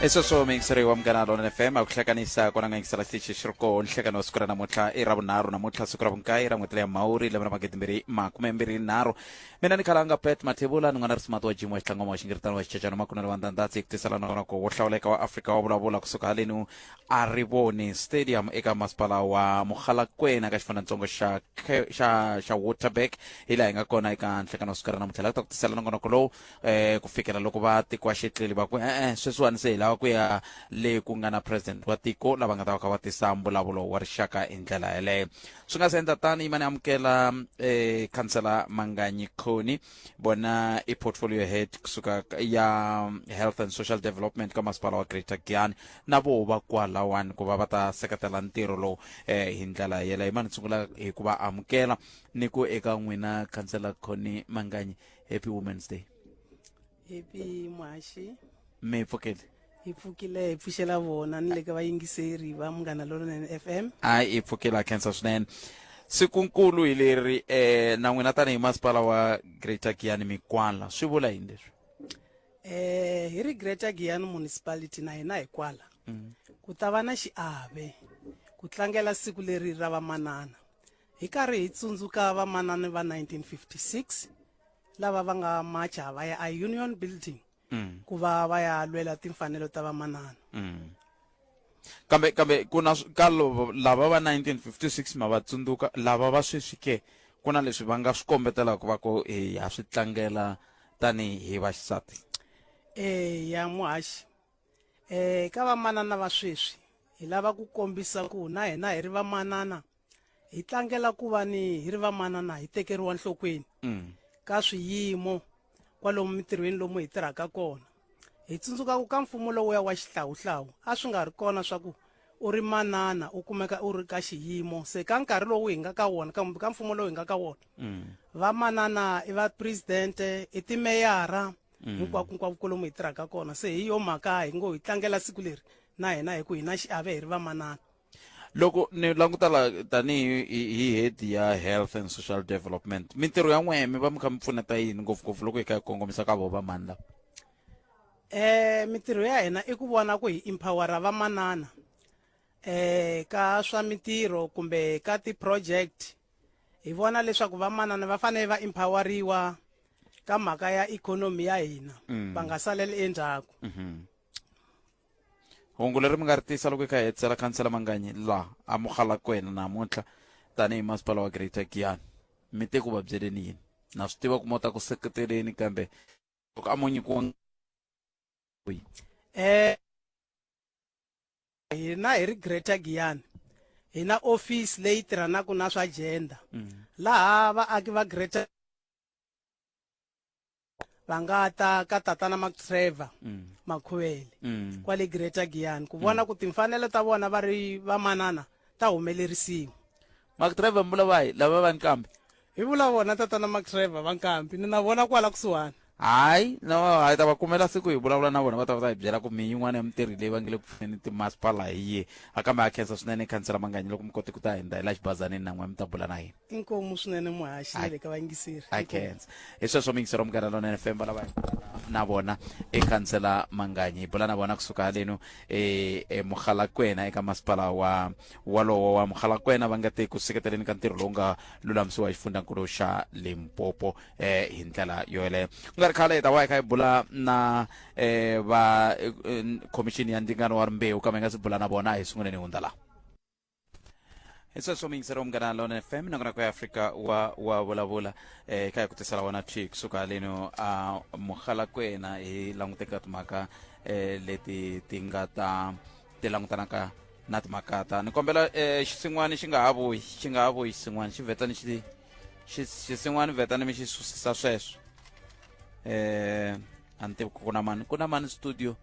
I sweswo muyingiseri wa Munghana Lonene FM, a ku hlekanisa kona nga yingisela xitichi xi ri koho nhlekani wa siku ra namuntlha i ra vunharhu namuntlha siku ra vunkaye ra n'hweti leya Mhawuri lembe ra 2023. Mina ni khalanga Pet Mathebula ni n'wana risimati wa Jim wa xitlangoma wa xingiritano wa xichechana makunelo wa ndandatsi ku tisela nongonoko wo hlawuleka wa Afrika wa vulavula kusuka halenu a Rivoni Stadium eka masipala wa Mogalakwena ka xifundzantsongo xa xa xa Waterberg hi laha hi nga kona eka nhlekani wa siku ra namuntlha la ku ta ku tisela nongonoko lowu ku fikela loko va tiko xitleli va ku e-e sweswiwani se hi lava ku ya le ku nga na president wa tiko lava nga ta va kha va tisa mbulavulo wa rixaka hi ndlela yeleyo. Swi nga se endla tani yimani amukela khansela Manganyi Khoni, vona i portfolio head kusuka ya health and social development ka masipala wa Greater Giyani, na voho va kwalawani ku va va ta seketela ntirho lowu hi ndlela yeleyo. Yimani sungula hi ku va amukela ni ku eka n'wina khansela Khoni Manganyi, happy Women's Day. Happy muhaxi. Mi pfukile? Hi pfukile, hi pfuxela vona ni le ka vayingiseri va Munghana Lonene FM. Hayi, hi pfukile, ha khensa swinene. Sikunkulu hi leri na n'wina tanihi masipala wa Greater Giyani mikwala, swi vula yini leswi? Hi ri Greater Giyani Municipality na hina hi kwala. Ku ta va na xiave ku tlangela siku leri ra vamanana. Hi karhi hi tsundzuka vamanana va 1956 lava va nga macha va ya a Union Building ku va va ya lwela timfanelo ta vamanana. Kambe ku na ka lava va 1956 ma va tsundzuka, lava va sweswi ke ku na leswi va nga swi kombetelaka va ku hi ha swi tlangela tanihi vaxisati? Eya muhaxi, ka vamanana va sweswi hi lava ku kombisa ku na hina hi ri vamanana hi tlangela ku va ni hi ri vamanana hi tekeriwa nhlokweni ka swiyimo kwalomu mintirhweni lomu hi tirhaka kona. Hi tsundzuka ku ka mfumo lowuya wa xihlawuhlawu a swi nga ri kona swa ku u ri manana u kumeka u ri ka xiyimo, se ka nkarhi lowu hi nga ka wona kumbe ka mfumo lowu hi nga ka wona vamanana i va presidente, i timeyara hinkwako hinkwako kwalomu hi tirhaka kona. Se hi yo mhaka hi ngo hi tlangela siku leri na hina hi ku hi na xiave hi ri vamanana. Loko ni languta la tanihi hi head ya health and social development, mintirho ya n'wehe mi va mi kha mi pfuneta yini ngopfungopfu loko hi kha hi kongomisa ka vo vamani lava? Mintirho ya hina i ku vona ku hi empowera vamanana ka swa mintirho kumbe ka ti-project. Hi vona leswaku vamanana va fanele va empoweriwa ka mhaka ya ikhonomi ya hina, va nga saleli endzhaku. Hungu leri mi nga ri tisa loko hi kha hi hetisela khansela Manganyi la a Mogalakwena namuntlha tanihi masipala wa Greater Giyani, mi te ku va byeleni yini? Na swi tiva ku mo ta ku seketeleni, kambe loko a mo nyikiwa Hina hi ri Greater Giyani hi na office leyi tirhanaka na swa gender, laha vaaki va Greater va nga ta ka tatana Mark Trevor Makhuvele kwale Greater Giyani ku vona ku timfanelo ta vona va ri vamanana ta humelerisiwa. Mark Trevor mi vula vahi lava va nqambi? Hi vula vona tatana Mark Trevor va nqambi, ni na vona kwala kusuhani. Hayi, no, hi ta va kumela siku hi vulavula na vona, va ta va ta hi byela ku mi yin'wana ya mintirho leyi va nge le ku pfuneni timasipala hi yihi. A kambe ha khensa swinene khansela Manganyi loko mi kote ku ta hundza hi la xibazanini na n'wina mi ta bula na hina. Inkomu swinene muhaxi na le ka vayingiseri. A khensa. Hi sweswo muyingiseri wa Munghana Lonene FM va lava hi na vona i khansela Manganyi. Hi bula na vona kusuka halenu e eMogalakwena eka masipala wa walowo wa Mogalakwena va nga te ku seketeleni ka ntirho lowu nga lulamisiwa hi xifundzankulu xa Limpopo hi ndlela yoyeleyo. Ku nga ri khale hi ta va hi kha hi bula na va khomixini ya ndzingano wa rimbewu, kambe hi nga si bula na vona hi sunguleni hi hundza laha. Hi sweswo muyingiseri wa Munghana Lonene FM, nongonoko ya Afrika wa wa vulavula kha hi ku tisela wona thwi kusuka haleno a Mogalakwena hi languteka timhaka leti ti nga ta ti langutanaka na timhaka ta ni kombela xisin'wana xi nga ha vuyi, xi nga ha vuyi xisin'wana xi vhetani xi xisin'wana vhetani mi xi susisa sweswo. A ni tivi ku na mani, ku na mani studio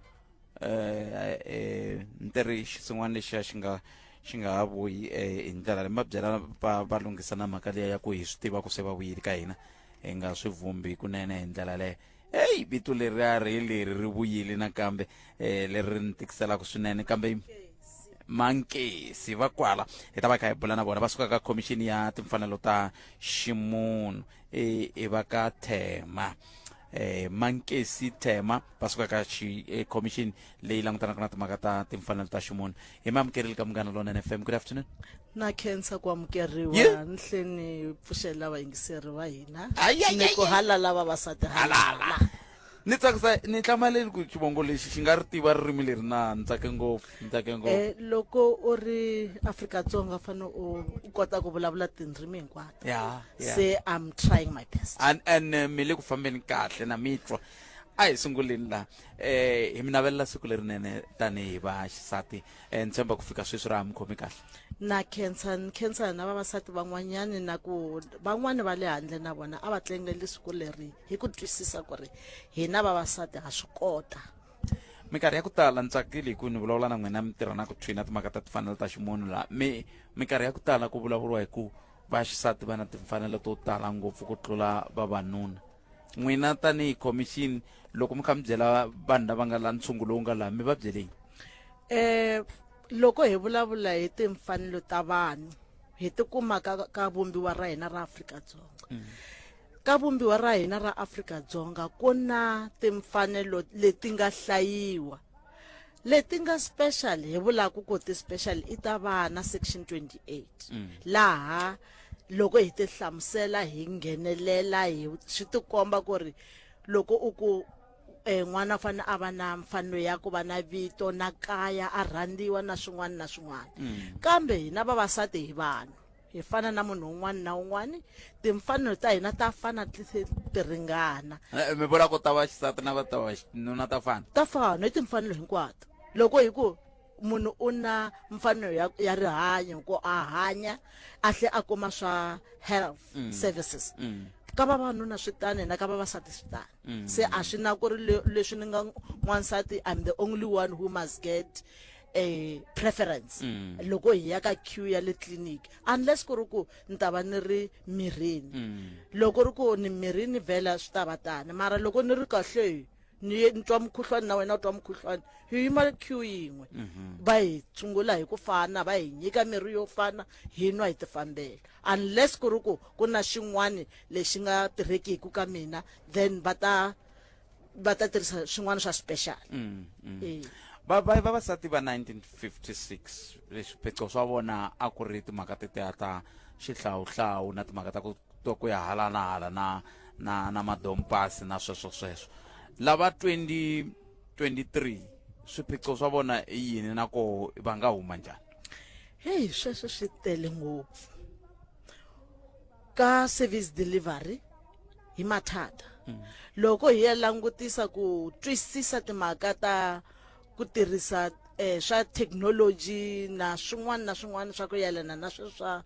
ni teri xin'wana lexiya xi nga xi nga ha vuyi hi ndlela leyi ma byela va va lunghisa na mhaka liya ya ku hi swi tiva ku se va vuyile ka hina hi nga swi vhumbi kunene hi ndlela leyo. Heyi, vito leriya ri leri ri vuyile nakambe leri ri ni tikiselaka swinene, kambe Mankesi va kwala hi ta va kha hi bula na vona va suka ka khomixini ya timfanelo ta ximunhu i va ka Thema. eh, Mankesi Thema va suka ka xi eh, commission leyi langutanaka na timhaka ta timfanelo ta ximunhu. Hi mi amukerile ka Munghana Lonene FM. Good afternoon. Na khensa ku amukeriwa. Yeah. Ni hle ni pfuxela vayingiseri va hina. Ay, ay, ni ay, ku ay. halala vavasati Halala. Ni tsakisa ni hlamaleli ku xivongo lexi xi nga ri tiva ririmi leri na ni tsake ngopfu, ni tsake ngopfu. Loko u ri Afrika-Dzonga fanele u kota ku vulavula tindzimi hinkwato. Yeah. Se I'm trying my best. And mi le ku fambeni kahle na mitwa. A hi sunguleni laha. Hi mi navelela siku lerinene tanihi va xisati. Ni tshemba ku fika sweswi ra ha mi khomi kahle. Na khensa, ni khensa na vavasati van'wanyani na ku van'wani va le handle na vona a va tlangeli siku leri hi ku twisisa ku ri hina vavasati ha swi kota. Minkarhi ya ku tala ni tsakile hi ku ni vulavula na n'wina mi tirha na ku thwina timhaka ta timfanelo ta ximunhu laha. Mi minkarhi ya ku tala ku vulavuriwa hi ku vaxisati va na timfanelo to tala ngopfu ku tlula vavanuna. N'wina tanihi commission loko mi kha mi byela vanhu lava nga la ntshungu lowu nga laha mi va byeleni? Loko hi vulavula hi timfanelo ta vanhu hi tikuma ka vumbiwa ra hina ra Afrika-Dzonga. Ka vumbiwa ra hina ra Afrika-Dzonga ku na timfanelo leti nga hlayiwa leti nga special, hi vulaka ku ti special i ta vana, section 28. Laha loko hi ti hlamusela hi nghenelela hi swi tikomba ku ri loko u ku n'wana u fanele a va na mfanelo ya ku va na vito na kaya, a rhandziwa na swin'wana na swin'wana. Kambe hina vavasati hi vanhu, hi fana na munhu un'wana na un'wana, timfanelo ta hina ta fana ti ringana. Mi vula ku ta vaxisati na va ta vaxinuna ta fana? Ta fana i timfanelo hinkwato. Loko hi ku munhu u na mfanelo ya rihanyo ku a hanya a tlhe a kuma swa health services. Ka vavanuna swi tani na ka vavasati swi tani. Se a swi na ku ri leswi ni nga n'wansati I'm the only one who must get a preference. Loko hi ya ka queue ya le clinic, unless ku ri ku ni ta va ni ri mirini. Loko ri ku ni mirini vhela swi ta va tani, mara loko ni ri kahle ni twa mukhuhlwani na wena u twa mukhuhlwani, hi yima queue yin'we. Va hi tshungula hi ku fana, va hi nyika mirhi yo fana, hi nwa hi tifambela. Unless ku ri ku ku na xin'wani lexi nga tirhekiki ka mina, then va ta tirhisa swin'wana swa special. Vavasati va 1956 leswi swiphiqo swa vona a ku ri timhaka tetiya ta xihlawuhlawu na timhaka ta ku to ku ya hala na hala na madompasi na sweswo sweswo. Lava 2023 swiphiqo swa vona i yini na koho va nga huma njhani? Hey, sweswo swi tele ngopfu. Ka service delivery hi mathata. Loko hi ya langutisa ku twisisa timhaka ta ku tirhisa swa technology na swin'wana na swin'wana swa ku yelana na sweswo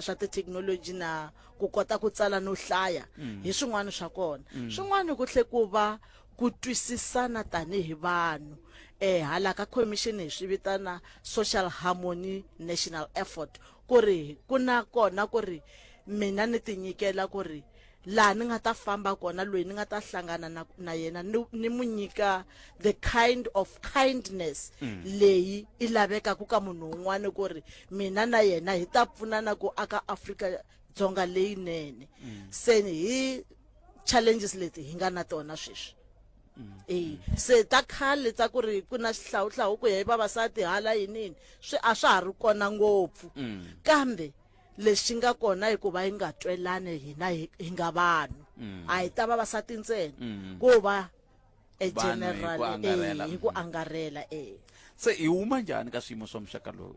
swa ti-technology na ku kota ku tsala no hlaya, hi swin'wana swa kona. Swin'wana ku tlhe ku va ku twisisana tanihi vanhu. Hala ka commission hi swi vitana social harmony national effort, ku ri ku na kona ku ri mina ni tinyikela ku ri laha ni nga ta famba kona, loyi ni nga ta hlangana na yena ni mu nyika the kind of kindness leyi i lavekaka ka munhu un'wana, ku ri mina na yena hi ta pfunana ku aka Afrika Dzonga leyinene. Se hi challenges leti hi nga na tona sweswi. Se ta khale ta ku ri ku na xihlawuhlawu ku ya hi vavasati hala yinini, swi a swa ha ri kona ngopfu. Kambe lexi nga kona i ku va yi nga twelani hina hi nga vanhu. A hi ta vavasati ntsena, ku va e Vanhu hi ku general, angarhela. hi ku angarhela, Se hi huma njhani ka swiyimo swa muxaka lowu,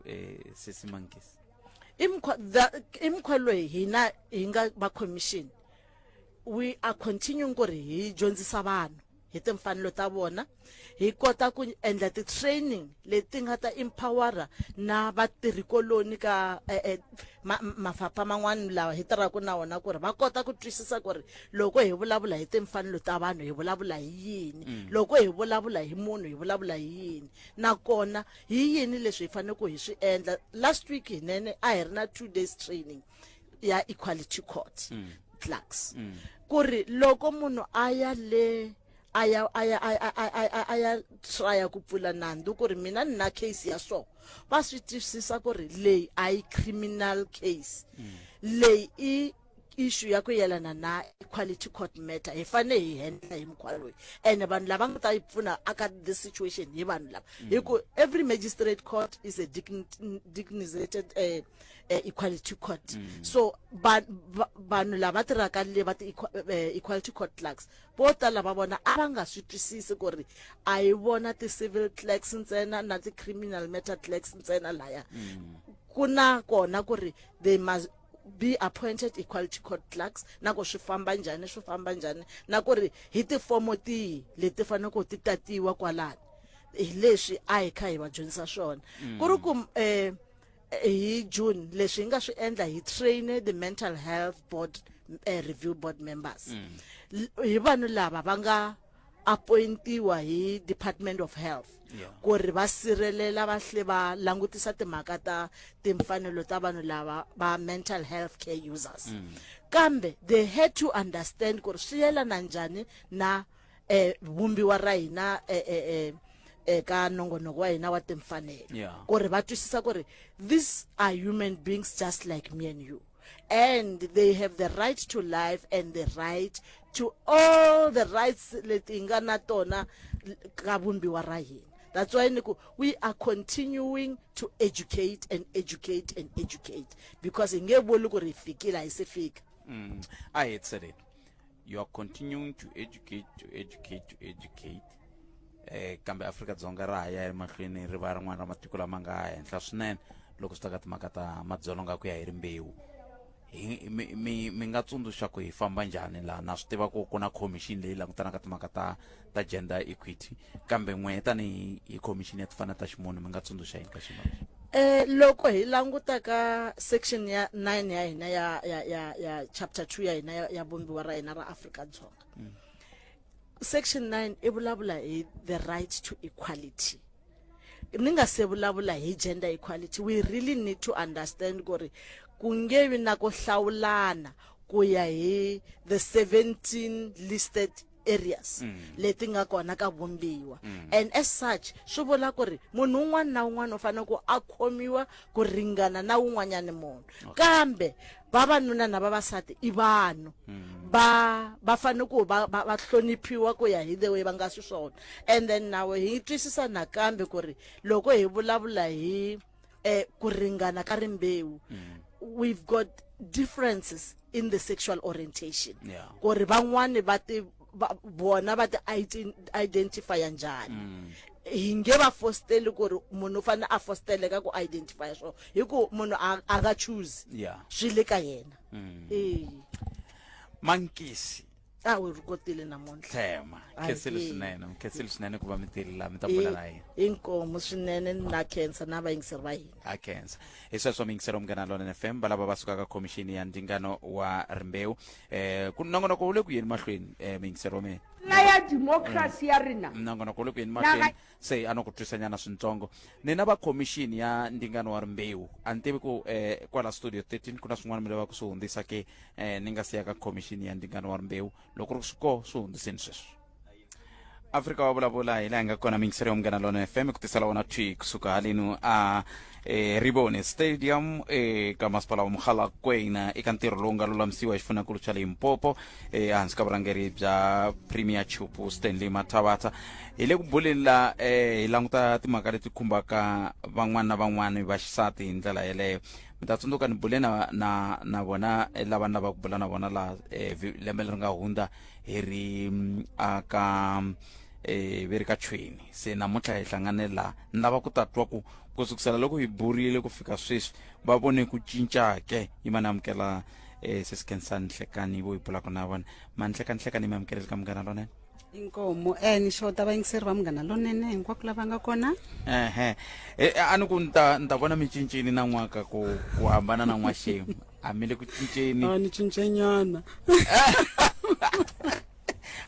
Sesi Mankesi? I mukhuva loyi hina hi nga va commission, we are continuing ku ri hi dyondzisa vanhu hi timfanelo ta vona, hi kota ku endla ti-training leti nga ta empowera na vatirhikoloni ka mafapha man'wana lawa hi tirhaka na wona, ku ri va kota ku twisisa ku ri loko hi vulavula hi timfanelo ta vanhu hi vulavula hi yini, loko hi vulavula hi munhu hi vulavula hi yini, nakona hi yini leswi hi faneleke hi swi endla. Last week hinene a hi ri na 2 days training ya equality court clerks, ku ri loko munhu a ya le a ya a ya a a a a a ya trya ku pfula nandzu ku ri mina ni na case ya so, va swi twisisa ku ri leyi a yi criminal case, leyi i issue ya ku yelana na equality court matter hi fanele hi handle hi mukhuva loyi ene vanhu lava nga ta yi pfuna aka this situation hi vanhu lava hi ku every magistrate court is a dignizated equality court. So vanhu lava tirhaka le va ti equality court clerks vo tala va vona a va nga swi twisisi ku ri a hi vona ti-civil clerks ntsena na ti-criminal matter clerks ntsena laya. Ku na kona ku ri they must be appointed equality court clerks na ku swi famba njhani, swi famba njhani, na ku ri hi tifomo tihi leti faneleke ku ti tatiwa kwalani. Hi leswi a hi kha hi va dyondzisa swona. Ku ri ku hi June leswi hi nga swi endla, hi train the mental health board review board members. Hi vanhu lava va nga appointiwa hi Department of Health ku ri va sirhelela, va hle va langutisa timhaka ta timfanelo ta vanhu lava va mental health care users. Kambe they had to understand ku ri swi yelana njhani na vumbiwa ra hina eka nongonoko wa hina wa timfanelo, ku ri va twisisa ku ri these are human beings just like me and you, and they have the right to life and the right to all the rights leti hi nga na tona ka vumbiwa ra hina. That's why ni ku we are continuing to educate and educate and educate, because hi nge vuli ku ri hi fikile, a hi se fika. A hi hetiseleni. You are continuing to educate, to educate, to educate, kambe Afrika-Dzonga ra ha ya emahlweni ri va rin'wana ra matiko lama nga henhla swinene loko swi ta ka timhaka ta madzolonga ku ya hi rimbewu. Mi nga tsundzuxa ku hi famba njhani laha? Na swi tiva ku ku na commission leyi langutanaka timhaka ta gender equity, kambe n'we tanihi hi commission ya timfanelo ta ximunhu, mi nga tsundzuxa yini ka xiyimo lexi? Loko hi languta ka section ya 9 ya hina ya chapter 2 ya hina ya vumbiwa ra hina ra Afrika-Dzonga, section 9 i vulavula hi the right to equality. Ni nga se vulavula hi gender equality, we really need to understand ku ri ku nge vi na ku hlawulana ku ya hi the 17 listed areas leti nga kona ka vumbiwa. And as such swi vula ku ri munhu un'wana na un'wana u fanele ku a khomiwa ku ringana na un'wanyani munhu. Kambe vavanuna na vavasati i vanhu, va fanele ku va hloniphiwa ku ya hi the way va nga xiswona. And then nawe hi twisisa nakambe ku ri loko hi vulavula hi ku ringana ka rimbewu, we've got differences in the sexual orientation, ku ri van'wani va ti vona va ti identify njhani. Hi nge va fosteli ku ri munhu u fanele a fosteleka ku identify swo, hi ku munhu a nga choose, swi le ka yena. E Mankisi. A wu ri kotile namuntlha. Thema khensile swinene, khensile swinene ku va mi tile laha mi ta bula na hina. Inkomu swinene, na khensa na vayingiseri va hina. A khensa. Hi sweswo miyingiselo Munghana Lonene FM, valava va sukaka khomixini ya ndzingano wa rimbewu. Ku nongonoko wu le ku yeni mahlweni, miyingiselo wa mina. La ya democracy ya rena. Nongonoko wu le ku yeni mahlweni, se a no ku twisanyana swintsongo. Nina va khomixini ya ndzingano wa rimbewu, a ni tivi ku kwala studio 13 ku na swin'wana mi lavaka ku swi hundzisa ke, ni nga siya ka khomixini ya ndzingano wa rimbewu? Loko ri swi koho, swi hundziseni sweswi. Afrika wa vulavula hi laha hi nga kona. Mingiselo ya Munghana Lona FM ku tisela wona thwi kusuka halenu a Ribone Stadium eka masipala wa Mogalakwena, eka ntirho lowu nga lulamisiwa hi xifunakulu xa Limpopo ehansi ka vurhangeri bya Premier Chupu Stanley Mathabatha. Hi le ku buleni la, hi languta timhaka leti khumbaka van'wana na van'wana va xisati hi ndlela yeleyo. Mi ta tsundzuka ni bule na vona lava ni lavaka ku bula na vona la lembe leri nga hundza, hi ri aka ve ri ka chweni. Se namuntlha hi hlangane la, ni lava ku ta twa ku ku sukusela loko hi burile ku fika sweswi va vone ku cinca ke. Yi ma ni amukela sesi Khensani Nhlekani vo hi bulaka na vona. Manhlekani, Nhlekani, mi amukeleli ka Munghana Lonene. Inkomo, ni xota vayingiseri va Munghana Lonene hinkwako lava nga kona. Ehe, a ni ku ni ta vona mi cincini na n'waka ku hambana na n'waxemu, a mi le ku cinceni? A ni cincenyana.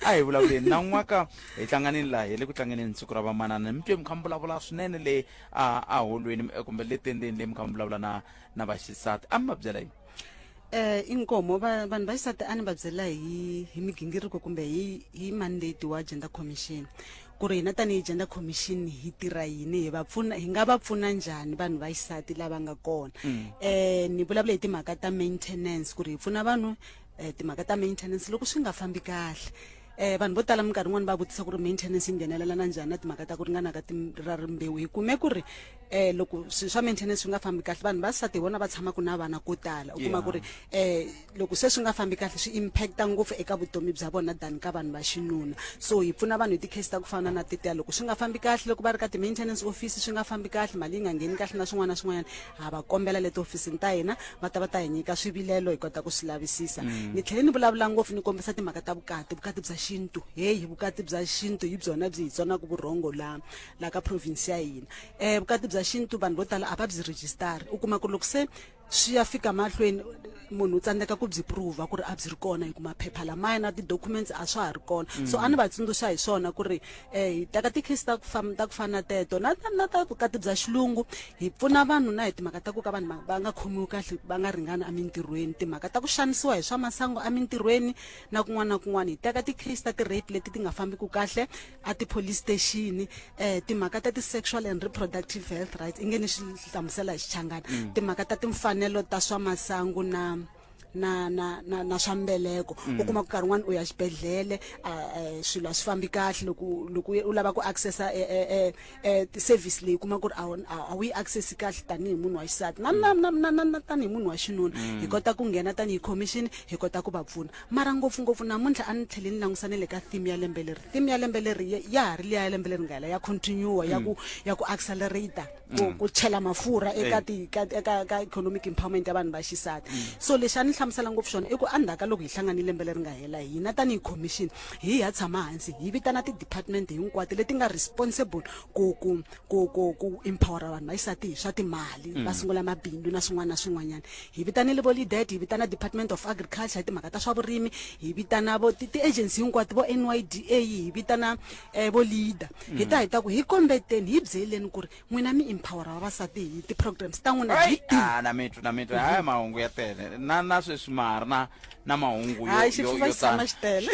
A hi vulavuleni na n'waka. Hi tlanganeni laha, hi le ku tlangeneni siku ra vamanana. Mi twe mi kha mi vulavula swinene le a holweni kumbe le tendeni leyi, mi kha mi vulavula na vaxisati, a mi va byela yini? Inkomo. Vanhu va xisati a ni va byela hi migingiriko kumbe hi mandate wa gender commission, ku ri hina tanihi gender commission hi tirha yini, hi va pfuna, hi nga va pfuna njhani vanhu va xisati lava nga kona. Ni vulavula hi timhaka ta maintenance, ku ri hi pfuna vanhu Timhaka ta maintenance loko swi nga fambi kahle, vanhu vo tala minkarhi yin'wani va vutisa ku ri maintenance yi nghenelelana njhani na timhaka ta ku ringana ka ra rimbewu. Hi kume ku ri loko swilo swa maintenance swi nga fambi kahle, vanhu va xisati hi vona va tshamaka na vana ko tala. U kuma ku ri loko se swi nga fambi kahle swi impacta ngopfu eka vutomi bya vona than ka vanhu va xinuna. So hi pfuna vanhu hi ti-case ta ku fana na tetiya, loko swi nga fambi kahle, loko va ri ka ti-maintenance office swi nga fambi kahle, mali yi nga ngheni kahle na swin'wana na swin'wanyana, ha va kombela le tihofisini ta hina va ta va ta hi nyika swivilelo, hi kota ku swi lavisisa. Ni tlhele ni vulavula ngopfu ni kombisa timhaka ta vukati, vukati bya xintu. Heyi, vukati bya xintu hi byona byi hi tsonaka vurhongo la la ka province ya hina. Vukati bya xintu vanhu vo tala a va byi rejistari. U kuma ku loko se swi ya fika mahlweni, munhu u tsandzeka ku byi prova ku ri a byi ri kona, hi ku maphepha lamaya na ti-documents a swa ha ri kona. So a ni va tsundzuxa hi swona ku ri hi teka ti-case ta ku fana ta ku fana na teto na na ta vukati bya xilungu. Hi pfuna vanhu na hi timhaka ta ku ka vanhu va nga khomiwi kahle, va nga ringani emintirhweni, timhaka ta ku xanisiwa hi swa masangu emintirhweni na kun'wana na kun'wana. Hi teka ti-case ta ti-rape leti ti nga fambiki kahle a ti-police station, timhaka ta ti-sexual and reproductive health rights, i nge ni swi hlamusela hi Xichangana, timhaka ta timfanelo ta swa masangu na na na na na swa mbeleko. U kuma ku nkarhi wun'wani u ya xibedhlele, swilo a swi fambi kahle. Loko u lava ku accessa ti-service leyi, kuma ku ri a wu yi access kahle tanihi munhu wa xisati na na na na na na tanihi munhu wa xinuna. Hi kota ku nghena tanihi commission, hi kota ku va pfuna. Mara ngopfungopfu namuntlha a ni tlhele ni langusa na le ka theme ya lembe leri. Theme ya lembe leri ya ha ri liya ya lembe leri nga hela, ya continue ya ku ya ku accelerate ku chela mafurha eka ti ka eka ka economic empowerment ya vanhu va xisati. So lexi a ni hlamusela ngopfu xona i ku endzhaku ka loko hi hlanganile lembe leri nga hela, hina tanihi commission hi ya tshama hansi, hi vitana ti-department hinkwato leti nga responsible ku ku ku ku ku empowera vanhu va xisati hi swa timali, va sungula mabindzu na swin'wana na swin'wanyana. Hi vitanile vo LEDET, hi vitana Department of Agriculture hi timhaka ta swa vurimi, hi vitana vo ti-agency hinkwato, vo NYDA, hi vitana vo leader. Hi ta hi ta ku hi kombeteni, hi byeleni ku ri n'wina mi empowera vavasati hi ti-programs ta n'wina hi tihi. A na mitwa, na mitwa haya mahungu ya tele na na sweswi ma ha ri na na mahungu yo Hayi, yo xifuva yo xi tshama tano. xi tele.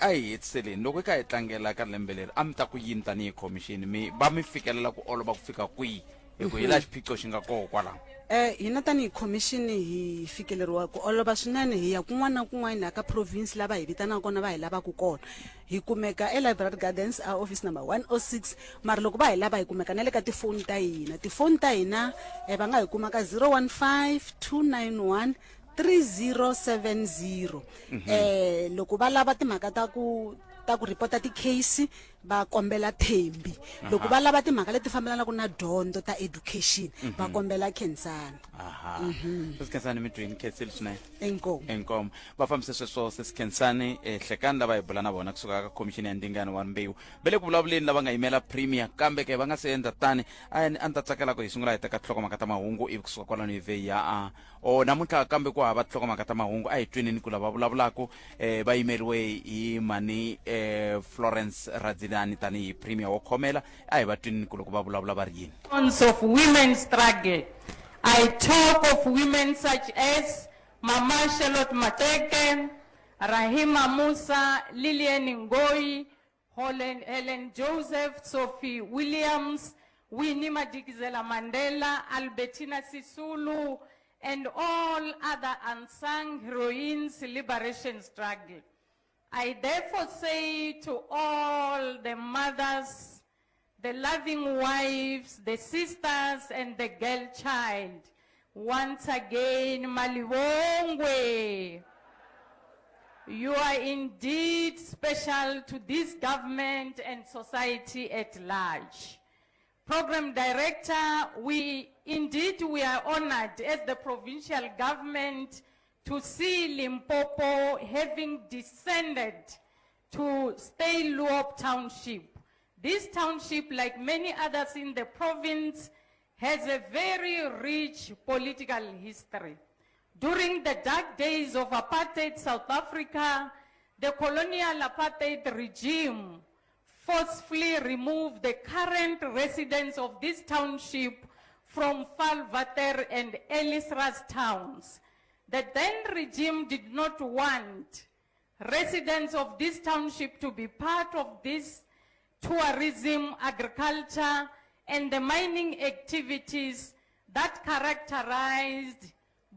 A hi hetiseleni loko hi kha hi tlangela ka lembe leri, a mi ta ku yini tanihi khomixini, mi va mi fikelela ku olova ku fika kwihi, hi ku hi laha xiphiqo xi nga koho kwalaho? Hina tanihi khomixini hi fikeleriwa ku olova swinene. Hi ya kun'wana na kun'wana laha ka province, lava hi vitanaka kona, va hi lavaka kona. Hi kumeka eLibrary Gardens, a office number 106. Mara loko va hi lava, hi kumeka na le ka tifoni ta hina. Tifoni ta hina, va nga hi kuma ka 015 291 3070. Loko va lava timhaka ta ku report ti-case, va kombela Thembi. Loko va lava timhaka leti fambelanaka na dyondzo ta education, va kombela Khensani. Aha, sesi Khensani, mi twini, khensile swinene. Inkomu. Inkomu. Va fambise sweswo sesi Khensani Hlekani, lava hi bula na vona kusuka ka khomixini ya ndingano wa rimbewu. Va le ku vulavuleni lava nga yimela premier, kambe ke va nga se endla tani, a ni ta tsakela ku hi sungula hi teka tinhlokomhaka ta mahungu, ivi kusuka kwalano hi vhe ya a o namuntlha kambe ku hava tinhlokomhaka ta mahungu. A hi tweneni ku lava vulavulaka va yimeriwe hi mani, Florence Radzilani tanihi premier wo khomela. A hi va tweneni ku loko va vulavula va ri yini. Of women's struggle. I talk of women such as Mama Charlotte Maxeke, Rahima Moosa, Lilian Ngoyi, Helen Joseph, Sophie Williams, Winnie Madikizela Mandela, Albertina Sisulu, and all other unsung heroines liberation struggle. I therefore say to all the mothers, the loving wives, the sisters, and the girl child, once again, Malibongwe. You are indeed special to this government and society at large. Program Director, we are honored as the provincial government to see Limpopo having descended to Steilhoop Township. This township, like many others in the province, has a very rich political history. During the dark days of apartheid South Africa, the colonial apartheid regime forcefully removed the current residents of this township from Vaalwater and Ellisras towns. The then regime did not want residents of this township to be part of this tourism, agriculture, and the mining activities that characterized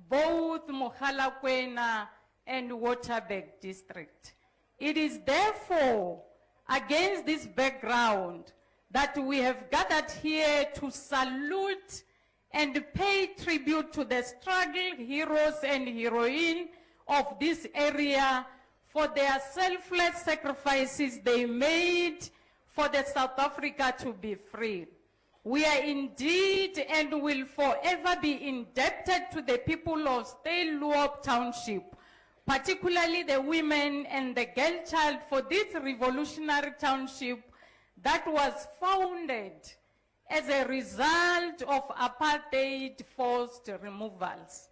both Mogalakwena and Waterberg district. It is therefore against this background that we have gathered here to salute and pay tribute to the struggle heroes and heroine of this area for their selfless sacrifices they made for the South Africa to be free. We are indeed and will forever be indebted to the people of Steyluop Township, particularly the women and the girl child for this revolutionary township that was founded as a result of apartheid forced removals.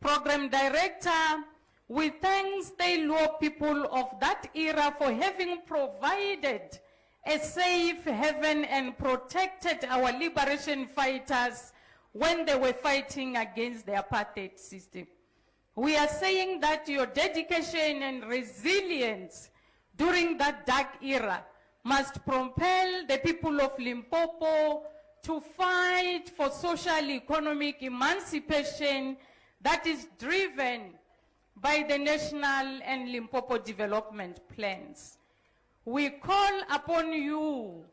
Program Director, we thank Steyluop people of that era for having provided a safe haven and protected our liberation fighters when they were fighting against the apartheid system. We are saying that your dedication and resilience during that dark era must propel the people of Limpopo to fight for social economic emancipation that is driven by the national and Limpopo development plans. We call upon you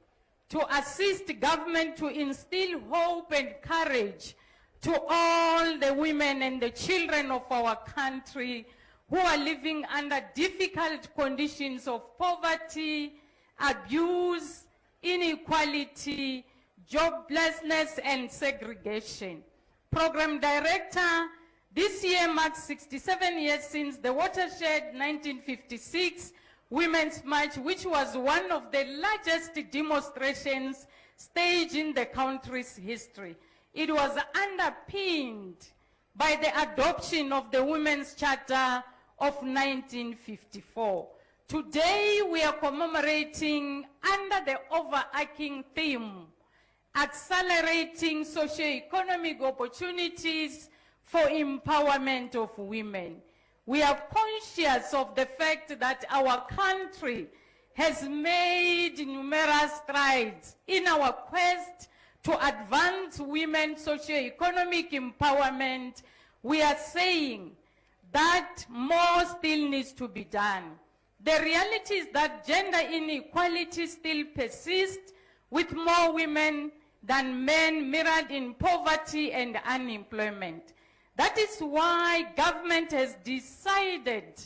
to assist government to instill hope and courage to all the women and the children of our country who are living under difficult conditions of poverty, abuse, inequality, joblessness, and segregation. Program Director, this year marks 67 years since the Watershed 1956 Women's March, which was one of the largest demonstrations staged in the country's history. It was underpinned by the adoption of the Women's Charter of 1954. Today, we are commemorating under the overarching theme, accelerating socio-economic opportunities for empowerment of women. We are conscious of the fact that our country has made numerous strides in our quest to advance women's socio-economic empowerment. We are saying that more still needs to be done. The reality is that gender inequality still persists, with more women than men mirrored in poverty and unemployment. That is why government has decided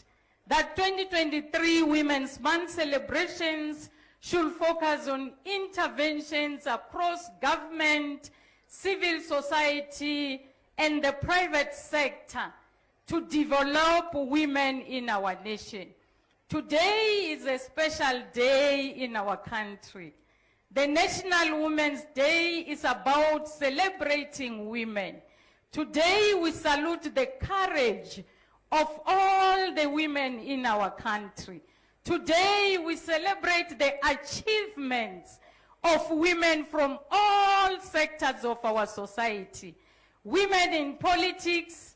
that 2023 Women's Month celebrations should focus on interventions across government, civil society, and the private sector to develop women in our nation. Today is a special day in our country. The National Women's Day is about celebrating women. Today we salute the courage of all the women in our country. Today we celebrate the achievements of women from all sectors of our society. Women in politics,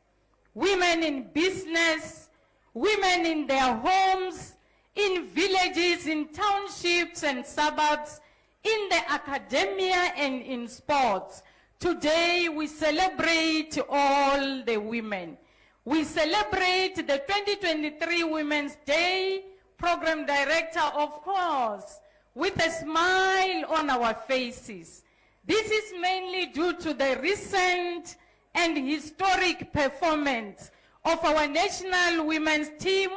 women in business, women in their homes, in villages, in townships and suburbs, in the academia and in sports. Today we celebrate all the women. We celebrate the 2023 Women's Day Program Director, of course, with a smile on our faces. This is mainly due to the recent and historic performance of our national women's team,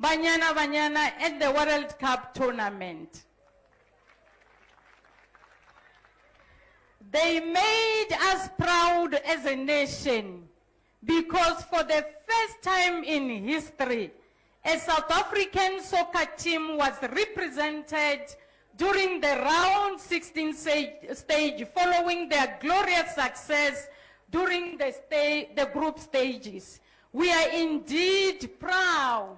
Banyana Banyana, at the World Cup tournament. They made us proud as a nation because for the first time in history, a South African soccer team was represented during the round 16 stage following their glorious success during the group stages. We are indeed proud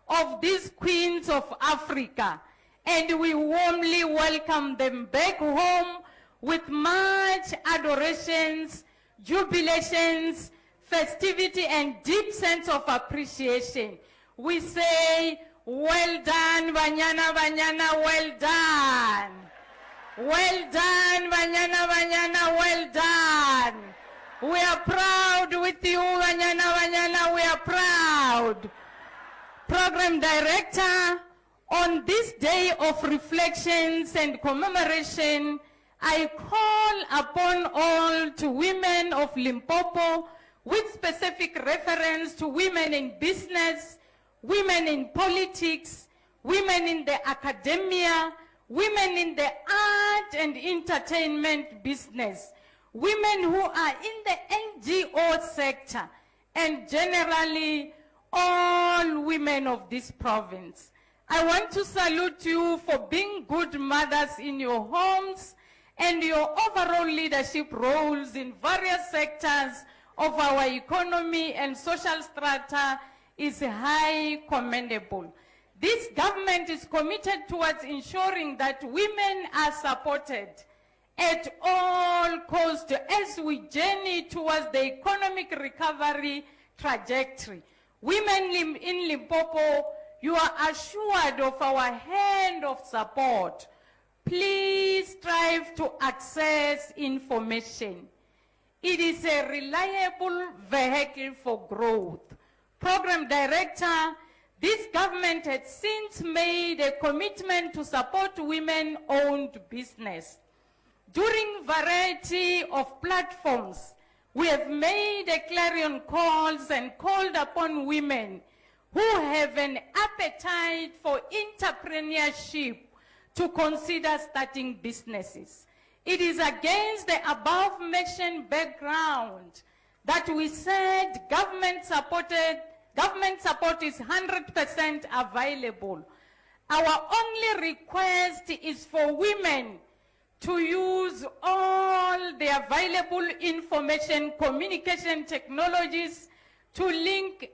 of these queens of Africa, and we warmly welcome them back home with much adorations, jubilations, festivity, and deep sense of appreciation. We say, well done, Banyana Banyana, well done. Well done, Banyana Banyana, well done. We are proud with you, Banyana. Program Director, on this day of reflections and commemoration, I call upon all to women of Limpopo with specific reference to women in business, women in politics, women in the academia, women in the art and entertainment business, women who are in the NGO sector, and generally all women of this province. I want to salute you for being good mothers in your homes and your overall leadership roles in various sectors of our economy and social strata is high commendable. This government is committed towards ensuring that women are supported at all cost as we journey towards the economic recovery trajectory. Women in Limpopo, you are assured of our hand of support. Please strive to access information. It is a reliable vehicle for growth. Program Director, this government has since made a commitment to support women-owned business. During variety of platforms, we have made a clarion calls and called upon women who have an appetite for entrepreneurship to consider starting businesses. It is against the above mentioned background that we said government supported, government support is 100% available. Our only request is for women to use all the available information communication technologies to link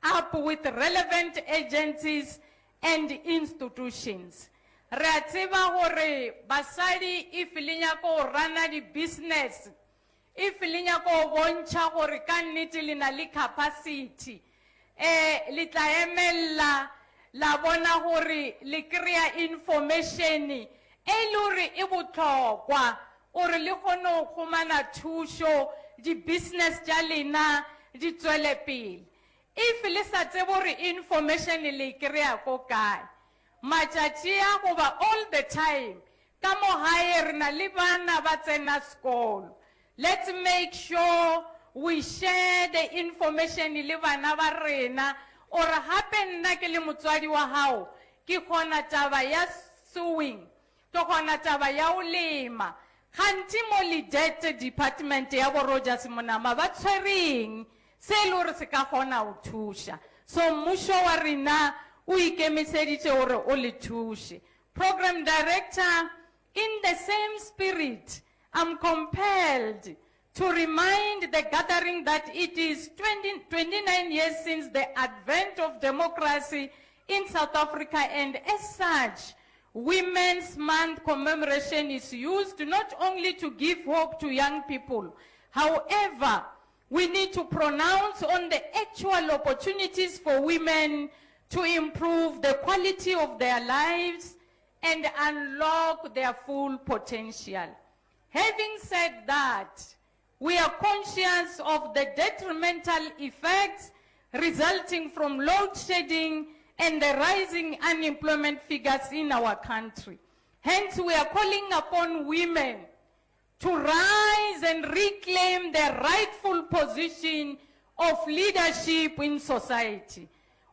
up with relevant agencies and institutions. Re a tseba gore basadi if le nyaka go rana di-business, if le nyaka go bontšha gore ka nnete le na le capacity, le tla emella la bona gore le kry-a information e le gore e botlhokwa gore le kgone go humana thušo di-business tša lena di tswele pele. If le sa tsebe gore information le e kry-a ko kae, matšatši a goba all the time ka mo gae re na le bana ba tsena sekolo. Let's make sure we share the information le bana ba rena ore gape nna ke le motswadi wa gago ke kgona taba ya sewing, ke kgona taba ya go lema. Gantsi mo ledet department ya bo Rogers Monama ba tshwereng se e le gore se ka kgona go thuša. So mmušo wa rena o ikemiseditše gore o le thuše. Program Director, in the same spirit, I'm compelled to remind the gathering that it is 20, 29 years since the advent of democracy in South Africa, and as such, Women's Month commemoration is used not only to give hope to young people. However, we need to pronounce on the actual opportunities for women to improve the quality of their lives and unlock their full potential. Having said that, we are conscious of the detrimental effects resulting from load shedding and the rising unemployment figures in our country. Hence, we are calling upon women to rise and reclaim their rightful position of leadership in society.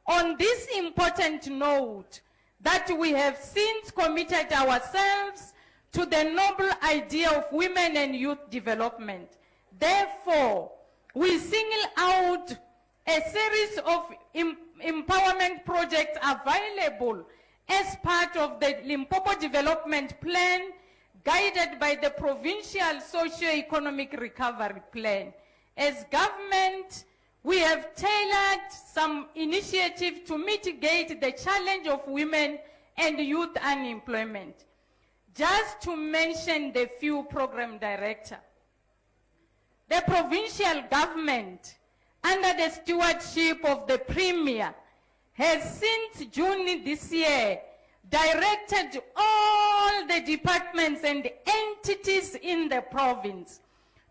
On this important note, that we have since committed ourselves to the noble idea of women and youth development. Therefore, we single out a series of empowerment projects available as part of the Limpopo Development Plan, guided by the Provincial Socio-Economic Recovery Plan. As government, we have tailored some initiative to mitigate the challenge of women and youth unemployment. Just to mention the few, Program Director. The provincial government, under the stewardship of the Premier, has since June this year directed all the departments and entities in the province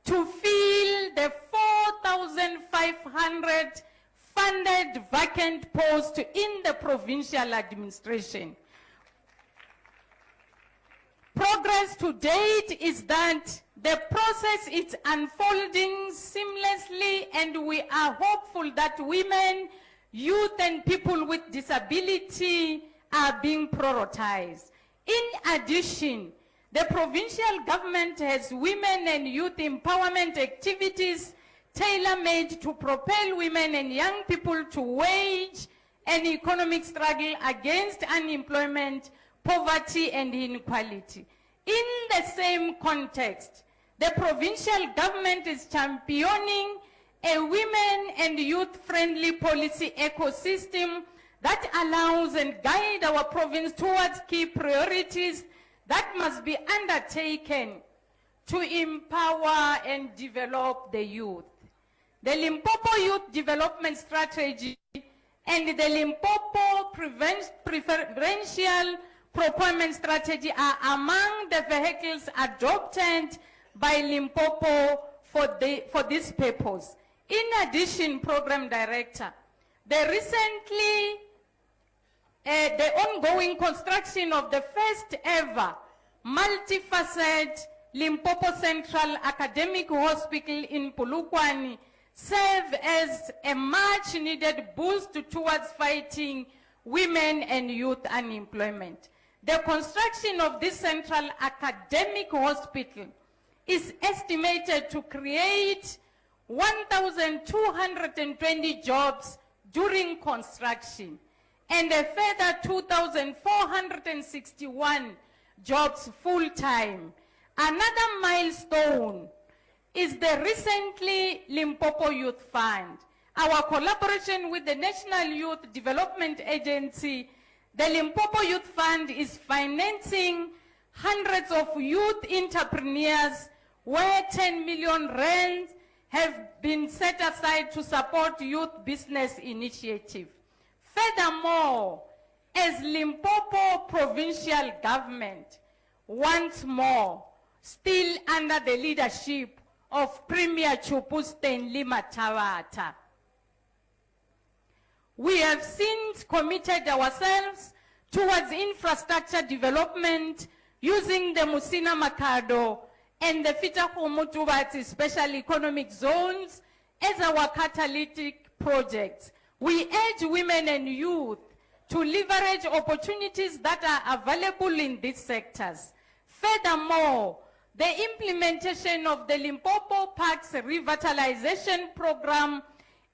to fill the 4,500 funded vacant posts in the provincial administration. Progress to date is that the process is unfolding seamlessly and we are hopeful that women, youth and people with disability are being prioritized. In addition, the provincial government has women and youth empowerment activities tailor-made to propel women and young people to wage an economic struggle against unemployment, poverty and inequality. In the same context, the provincial government is championing a women and youth-friendly policy ecosystem that allows and guide our province towards key priorities that must be undertaken to empower and develop the youth. The Limpopo Youth Development Strategy and the Limpopo Preferential Procurement Strategy are among the vehicles adopted by Limpopo for this purpose. In addition, Program Director, the ongoing construction of the first ever multifaceted Limpopo Central Academic Hospital in Polokwane serve as a much needed boost towards fighting women and youth unemployment. The construction of this central academic hospital is estimated to create 1,220 jobs during construction and a further 2,461 jobs full-time. Another milestone is the recently Limpopo Youth Fund. Our collaboration with the National Youth Development Agency, the Limpopo Youth Fund is financing hundreds of youth entrepreneurs where 10 million rand have been set aside to support youth business initiative. Furthermore, as Limpopo provincial government, once more, still under the leadership of Premier Chupu Stanley Mathabatha, we have since committed ourselves towards infrastructure development using the Musina Makhado and the Fetakgomo Special Economic Zones as our catalytic projects. We urge women and youth to leverage opportunities that are available in these sectors. Furthermore, the implementation of the Limpopo Parks Revitalization Program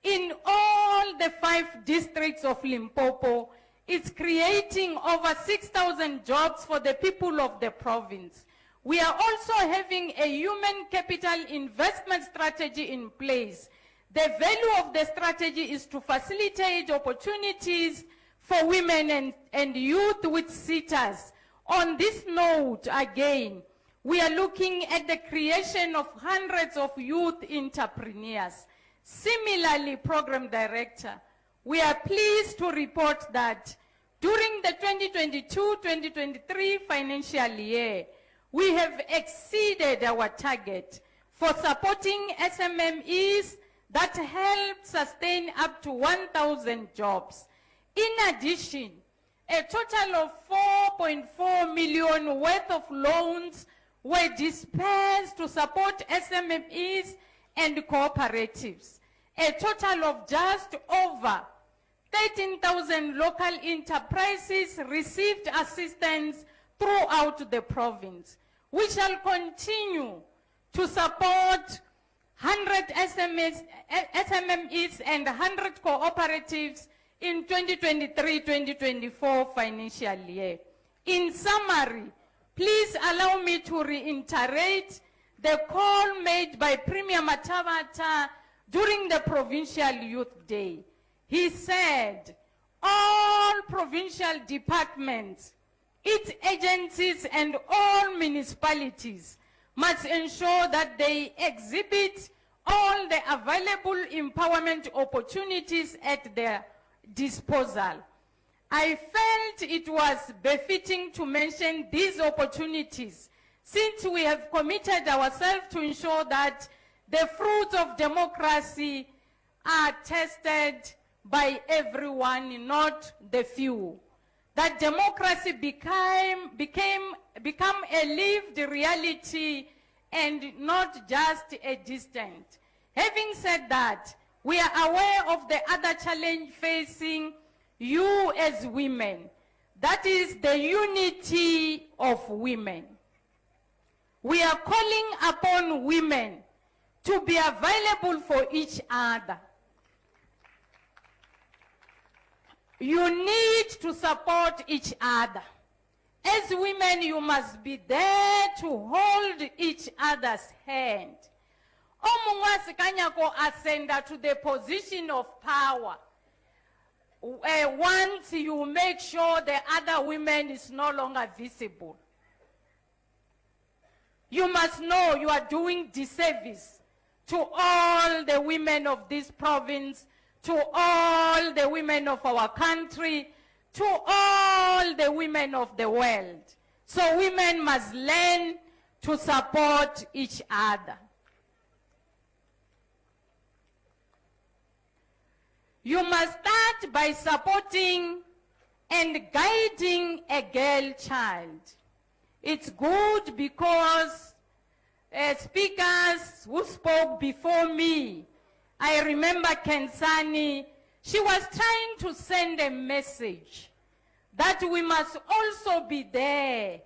in all the 5 districts of Limpopo is creating over 6,000 jobs for the people of the province. We are also having a human capital investment strategy in place. The value of the strategy is to facilitate opportunities for women and youth with SETAs. On this note, again, we are looking at the creation of hundreds of youth entrepreneurs. Similarly, Program Director, we are pleased to report that during the 2022-2023 financial year, we have exceeded our target for supporting SMMEs that help sustain up to 1,000 jobs. In addition, a total of 4.4 million worth of loans were dispersed to support SMMEs and cooperatives. A total of just over 13,000 local enterprises received assistance throughout the province. We shall continue to support 100 SMMEs and 100 cooperatives in 2023-2024 financial year. In summary, please allow me to reiterate the call made by Premier Mathabatha during the Provincial Youth Day. He said, all provincial departments, its agencies and all municipalities must ensure that they exhibit all the available empowerment opportunities at their disposal. I felt it was befitting to mention these opportunities since we have committed ourselves to ensure that the fruits of democracy are tested by everyone, not the few. That democracy became, became, become a lived reality and not just a distant. Having said that, we are aware of the other challenge facing you as women. That is the unity of women. We are calling upon women to be available for each other. You need to support each other. As women, you must be there to hold each other's hand. O mongwe a se ka nyako ascenda to the position of power. Once you make sure the other women is no longer visible. You must know you are doing disservice to all the women of this province, to all the women of our country, to all the women of the world. So women must learn to support each other. You must start by supporting and guiding a girl child. It's good because speakers who spoke before me, I remember Kensani, she was trying to send a message that we must also be there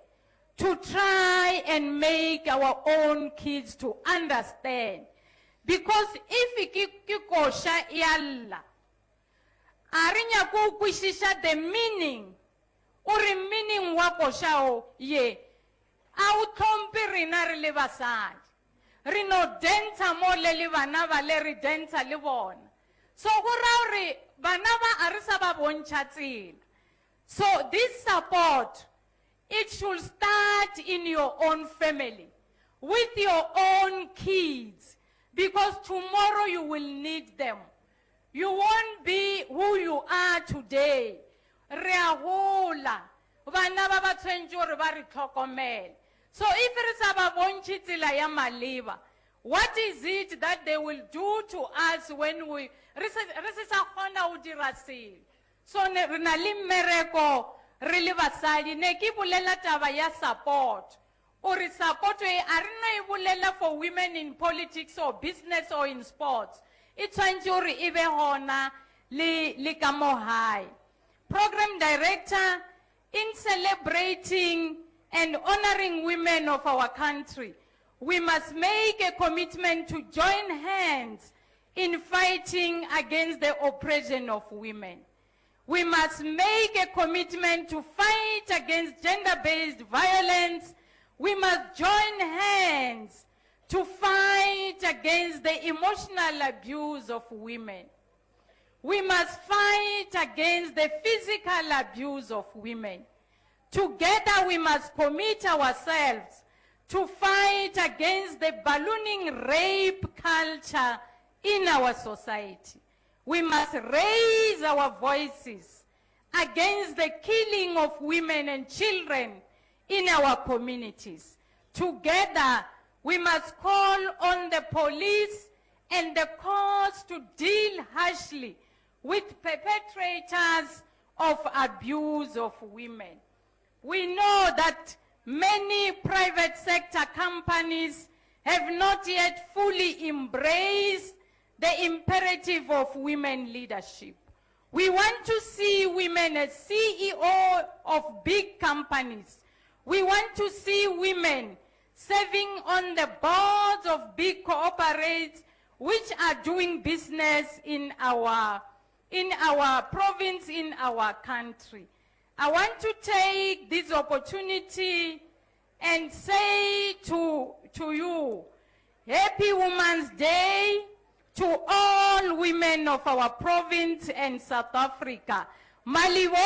to try and make our own kids to understand. Because if ke ke koša e a lla, a re nyake go kwešiša the meaning, o re meaning wa koša o ye, a o tlhomphe rena re le basadi. Re no dancer mo le le bana ba le re dancer le bona. So go ra gore bana ba a re sa ba bontšha tsela. So this support, it should start in your own family, with your own kids, because tomorrow you will need them. You won't be who you are today. Re a gola. Bana ba ba tshwanetse gore ba re tlhokomele. So if re sa ba bontšhe tsela ya maleba, what is it that they will do to us when we re se re se sa kgona go dira selo? So ne re na le mmereko re le basadi ne ke bolela taba ya support. O re support e a re no e bolela for women in politics or business or in sports. E tshwanetse gore e be gona le le ka mo hae. Program director in celebrating and honoring women of our country, we must make a commitment to join hands in fighting against the oppression of women. We must make a commitment to fight against gender-based violence. We must join hands to fight against the emotional abuse of women. We must fight against the physical abuse of women. Together we must commit ourselves to fight against the ballooning rape culture in our society. We must raise our voices against the killing of women and children in our communities. Together, we must call on the police and the courts to deal harshly with perpetrators of abuse of women. We know that many private sector companies have not yet fully embraced the imperative of women leadership. We want to see women as CEO of big companies. We want to see women serving on the boards of big corporates which are doing business in our province, in our country. I want to take this opportunity and say to you, Happy Women's Day to all women of our province and South Africa. Malibongwe!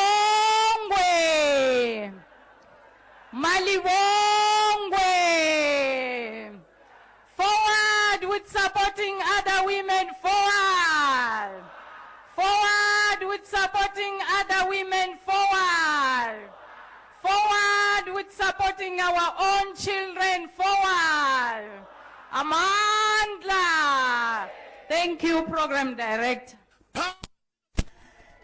Malibongwe! Forward with supporting other women, forward! Forward with supporting other women, forward! Forward with supporting our own children, forward! Amandla! Thank you, Program Director.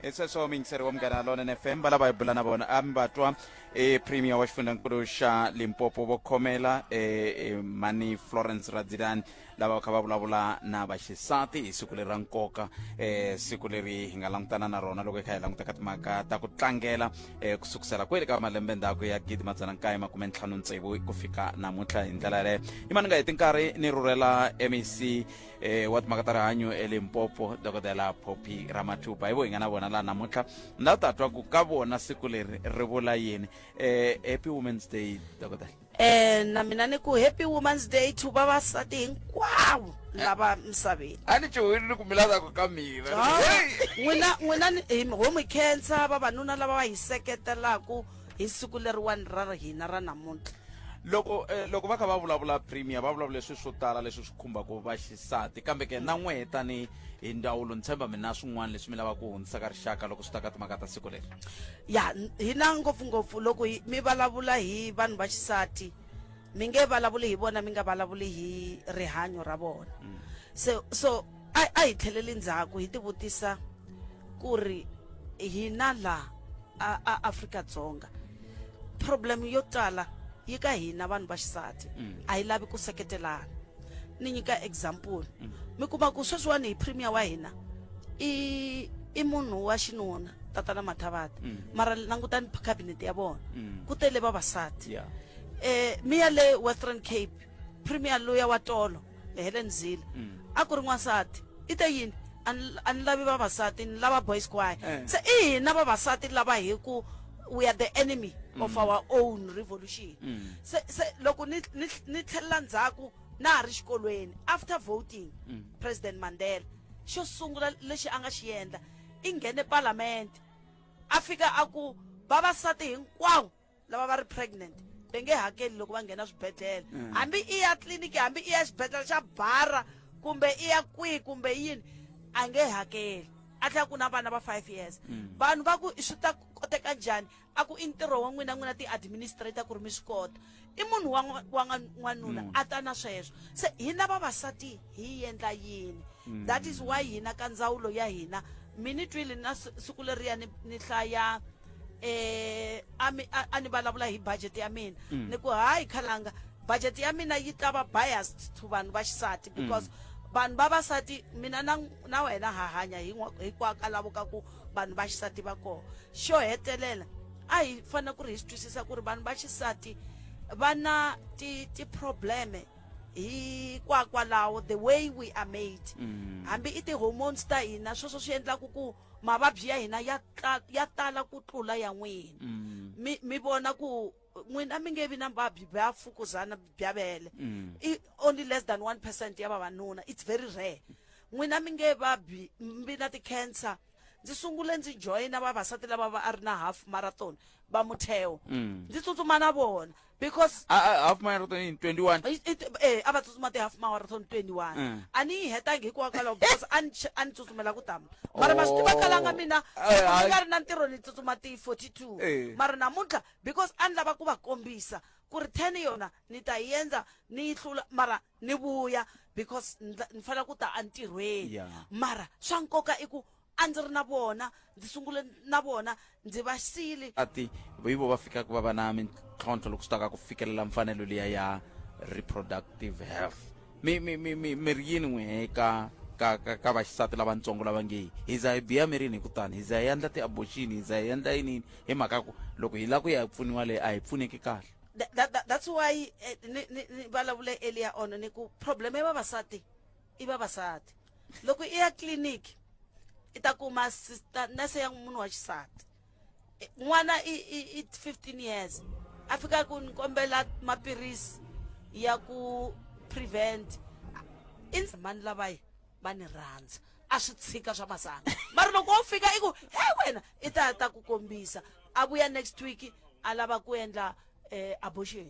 Hi sweswo muyingiseri wa Munghana Lonene FM, va lava hi bula na vona a mi va twa e premier wa xifundzhankulu xa Limpopo vo khomela e mhani Florence Radzilani, lava va kha va vulavula na vaxisati hi siku leri ra nkoka, siku leri hi nga langutana na rona loko hi kha hi languta ka timhaka ta ku tlangela ku sukusela kwele ka malembe ndzhaku ya 1956 ku fika namuntlha. Hi ndlela yaleyo i mani nga heti nkarhi ni rhurhela MEC wa timhaka ta rihanyo eLimpopo, Dokodela Phophi Ramathuba, hi vo hi nga na vona laha namuntlha. Ni lava ta twa ku ka vona siku leri ri vula yini. Happy Women's Day, dokodela. Na mina ni ku happy Women's Day to vavasati hinkwavo lava misaveni. A ni chuhwile ni ku mi lava ku ka mina. N'wina ho mi khensa vavanuna lava va hi seketelaku hi siku leriwani ra hina ra namuntlha. Loko loko va kha va vulavula premier, va vulavula leswi swo tala leswi swi khumbaka vaxisati, kambe ke na n'wehe tani hi ndzawulo ni tshemba mina swin'wana leswi mi lavaka ku hundzisa ka rixaka loko swi ta ka timhaka ta siku leri. Ya, hina ngopfungopfu loko mi vulavula hi vanhu va xisati, mi nge vulavuli hi vona mi nga vulavuli hi rihanyo ra vona. So a hi tlheleli ndzhaku hi tivutisa ku ri hina la a Afrika-Dzonga problem yo tala yi ka hina vanhu va xisati, a hi lavi ku seketelana. Ni nyika example, mi kuma ku sweswiwani hi premier wa hina i munhu wa xinuna, Tatana Mathavata, mara langutani cabinet ya vona, ku tele vavasati. Mi ya le Western Cape, premier luya wa tolo, Helen Zille, a ku ri n'wansati. I te yini? A ni lavi vavasati, ni lava boys choir. Se i hina vavasati lava hi ku we are the enemy of our own revolution. Se loko ni tlhelela ndzhaku na ha ri xikolweni, after voting President Mandela, xo sungula lexi a nga xi endla i nghene parliament, a fika a ku vavasati hinkwavo lava va ri pregnant va nge hakeli loko va nghena swibedhlele, hambi i ya tliliniki, hambi i ya xibedhlele xa bara, kumbe i ya kwihi kumbe yini, a nge hakeli. A tlhela ku na vana va 5 years. Vanhu va ku swi ta koteka njhani? A ku i ntirho wa n'wina ti-administrator ku ri mi swi kota. I munhu wa n'wanuna a ta na sweswo. Se hina vavasati hi endla yini? That is why hina ka ndzawulo ya hina, mi ni twile na siku leriya ni hlaya a ni vulavula hi budget ya mina, ni ku hayi khalanga, budget ya mina yi ta va biased to vanhu va xisati, because vanhu vavasati, mina na wena ha hanya hikwalaho ka ku vanhu va xisati va kona. Xo hetelela, a hi fanele ku ri hi swi twisisa ku ri vanhu va xisati va na ti-probleme hinkwakwalaho the way we are made, hambi i ti-hormones ta hina, sweswo swi endlaku ku mavabyi ya hina ya tala ku tlula ya n'wina. Mi vona ku n'wina mi nge vi na vuvabyi bya mfukuzana bya vele, i only less than 1% ya vavanuna, it's very rare. N'wina mi nge vabyi mi na ti-cancer. Ndzi sungule ndzi joyina vavasati lava va a ri na half marathon va mutheo, ndzi tsutsuma na vona because Half marathon in 21. A va tsutsuma ti-half marathon 21. A ni yi hetangi hikwalaho because a ni tsutsumela ku tama, mara ma swi tiva kalanga mina loko ni nga ri na ntirho ni tsutsuma ti-42. Mara namuntlha because a ni lava ku va kombisa ku ri 10 yona ni ta yi endla ni yi hlula, mara ni vuya because ni fanele ku ta entirhweni. Mara swa nkoka i ku a ndzi ri na vona, ndzi sungule na vona, ndzi va siyile. Ati hi vo va fikaka va va na mintlhontlho loko swi ta ka ku fikelela mfanelo liya ya reproductive health. Mi ri yini n'we ka vaxisati lavatsongo lava nge hi za hi biha mirini hi ku tani hi za hi endla ti-abortion, hi za hi endla yini yini, hi mhaka ku loko hi lava ku ya pfuniwa leyi a hi pfuneki kahle? That's why ni vulavule earlier on ni ku problem ya vavasati i vavasati. Loko i ya clinic i ta kuma sister nurse ya munhu wa xisati, n'wana i 15 years, a fika ku ni kombela maphilisi ya ku prevent mani lavaya va ni rhandza, a swi tshika swa masangu. Mara loko wo fika i ku he wena, i ta ku kombisa, a vuya next week a lava ku endla abortion.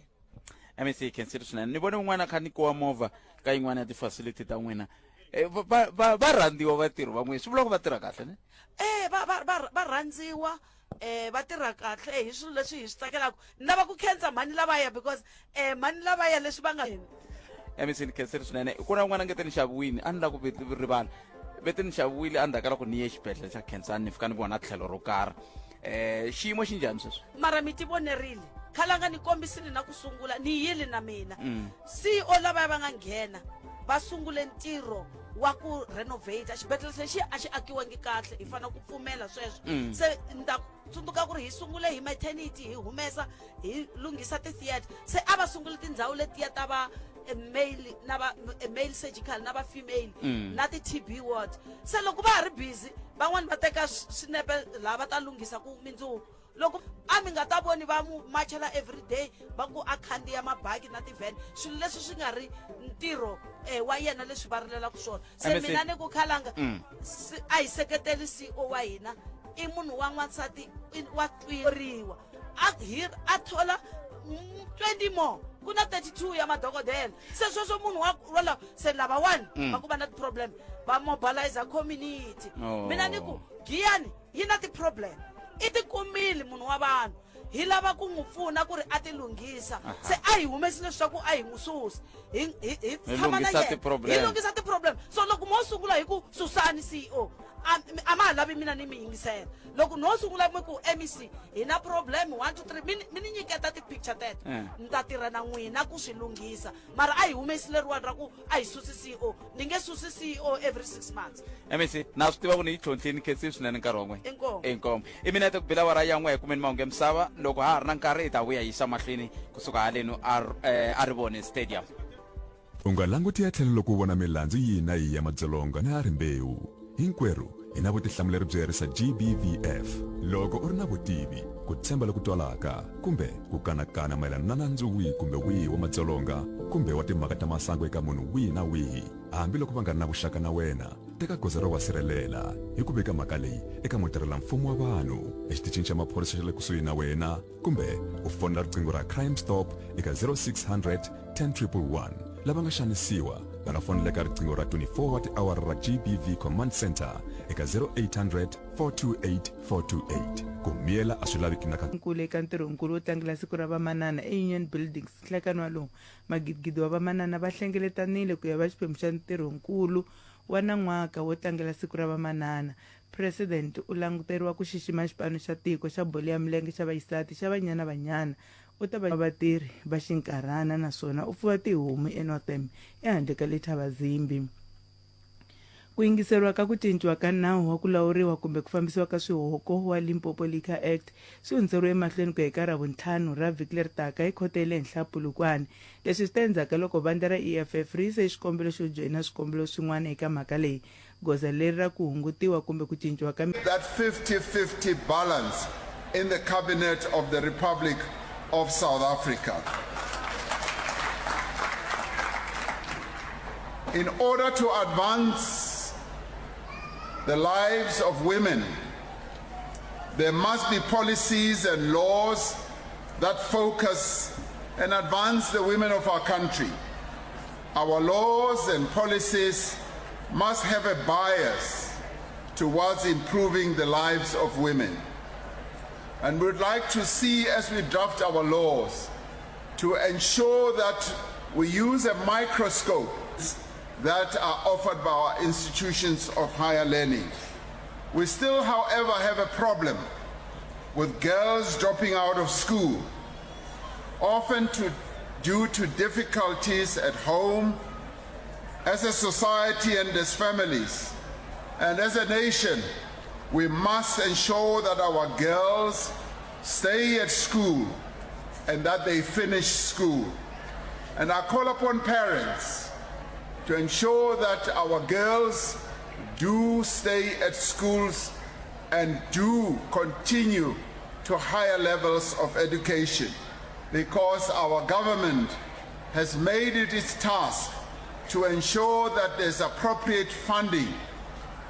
MEC, khensile swinene. Ni vone un'wana a kha nyikiwa movha ka yin'wana ya ti-facility ta n'wina. Va rhandziwa vatirhi va n'wina, swi vula ku va tirha kahle ne? Va rhandziwa, va tirha kahle hi swilo leswi hi swi tsakelaka. Ni lava ku khensa mhani lavaya because mhani lavaya leswi va nga MEC, ni khensile swinene. Ku na un'wana a nge te ni xaviwini, a ni lava ku rivala. Ve ti ni xaviwile endzhaku ka loko ni ye xibedhlele xa Khensani ni fika ni vona tlhelo ro karhi. Xiyimo xi njhani sweswi? Mara mi ti vonerile khalanga ni kombisile na ku sungula ni yile na mina. CEO lavaya va nga nghena va sungule ntirho wa ku renovate xibedhlele lexi a xi akiwangi kahle, hi fanele ku pfumela sweswo. Se ni ta tsundzuka ku ri hi sungule hi maternity, hi humesa hi lunghisa ti-theatre, se a va sungule tindhawu letiya ta va male na va male surgical na va female na ti-TB ward. Se loko va ha ri busy, van'wani va teka swinepe laha va ta lunghisa ku mindzuku loko a mi nga ta voni va mu machela everyday, va ku a khandziya mabaki na ti-van, swilo leswi swi nga ri ntirho wa yena leswi va rilelaka swona. Se MEC. Mina ni ku khalanga a hi seketeli CEO wa hina, i munhu wa n'wansati, wa twiriwa, a hi a thola 20 more, ku na 32 ya madokodela. Se sweswo munhu wa wala se lavawani va ku va na ti-problem, va mobilize community. Oh. Mina ni ku Giyani yi na ti-problem, i ti kumile munhu wa vanhu, hi lava ku n'wi pfuna ku ri a ti lunghisa. Se a hi humesi leswaku a hi n'wi susi, hi Hi tshama na lunghisa yena, ti-problem. hi lunghisa ti-problem. So loko mo sungula hi ku susani CEO, a ma ha lavi mina ni mi yingisela. Loko no sungula mi ku MEC hi na problem 1 2 3, mi ni nyiketa ti-picture teto, ni ta tirha na n'wina ku swi lunghisa. Mara a hi humesi leriwani ra ku a hi susi CEO, ni nge susi CEO every 6 months. MEC, na swi tiva ku ni yi tlhontlhini, khensini swinene nkarhi wa n'wina. Inkomu. Inkomu. I minete ku bila awara ya n'we kumeni mahungu ya misava. Loko ha ha ri na nkarhi hi ta vuya yisa mahlweni kusuka halenu a Rivoni Stadium. U nga languti etlhelo loko u vona milandzu yihi na yihi ya madzolonga na ya rimbewu. Hinkwerhu hi na vutihlamuleri byo herisa GBVF. Loko u ri na vutivi, ku tshemba loku twalaka kumbe ku kanakana mayelana na nandzu wihi kumbe wihi wa madzolonga kumbe wa timhaka ta masangu eka munhu wihi na wihi, hambi loko va nga ri na vuxaka na wena, teka goza ro va sirhelela hi ku vika mhaka leyi eka mutirhelamfumo wa vanhu exitichini xa maphorisa xa le kusuhi na wena kumbe u fonela riqingho ra Crime Stop eka 0600 10111. Lava nga xanisiwa va nga fonela eka riqingho ra 24 wa tiawara ra GBV Command Center eka 0800 428 428. Ku miyela a swi laveki na ka Nkulu eka ntirhonkulu wo tlangela siku ra vamanana eUnion Buildings nhlekani walowu, magidigidi wa vamanana va hlengeletanile ku ya va xiphemu xa ntirhonkulu wa nan'waka wo tlangela siku ra vamanana. President u languteriwa ku xixima xipano xa tiko xa bolo ya milenge xa vaxisati xa Banyana Banyana. U ta va vatirhi va xinkarhana naswona u fuwa tihomu eNortham ehandle ka le Thabazimbi. Ku yingiseriwa ka ku cinciwa ka nawu wa ku lawuriwa kumbe ku fambisiwa ka swihoko wa Limpopo Liquor Act swi hundzeriwe emahlweni ku ya eka Ravuntlhanu ra vhiki leri taka hi khoto ya le henhla ya Polokwane. Leswi swi ta endzhaku ka loko vandla ra EFF ri yise xikombelo xo joyina swikombelo swin'wana eka mhaka leyi. Goza leri ra ku hungutiwa kumbe ku cinciwa ka That 50-50 balance in the cabinet of the Republic of South Africa. In order to advance the lives of women, there must be policies and laws that focus and advance the women of our country. Our laws and policies must have a bias towards improving the lives of women. And we'd like to see, as we draft our laws, to ensure that we use a microscope that are offered by our institutions of higher learning. We still, however, have a problem with girls dropping out of school, often due to difficulties at home. As a society and as families, and as a nation, we must ensure that our girls stay at school and that they finish school. And I call upon parents to ensure that our girls do stay at schools and do continue to higher levels of education, because our government has made it its task to ensure that there's appropriate funding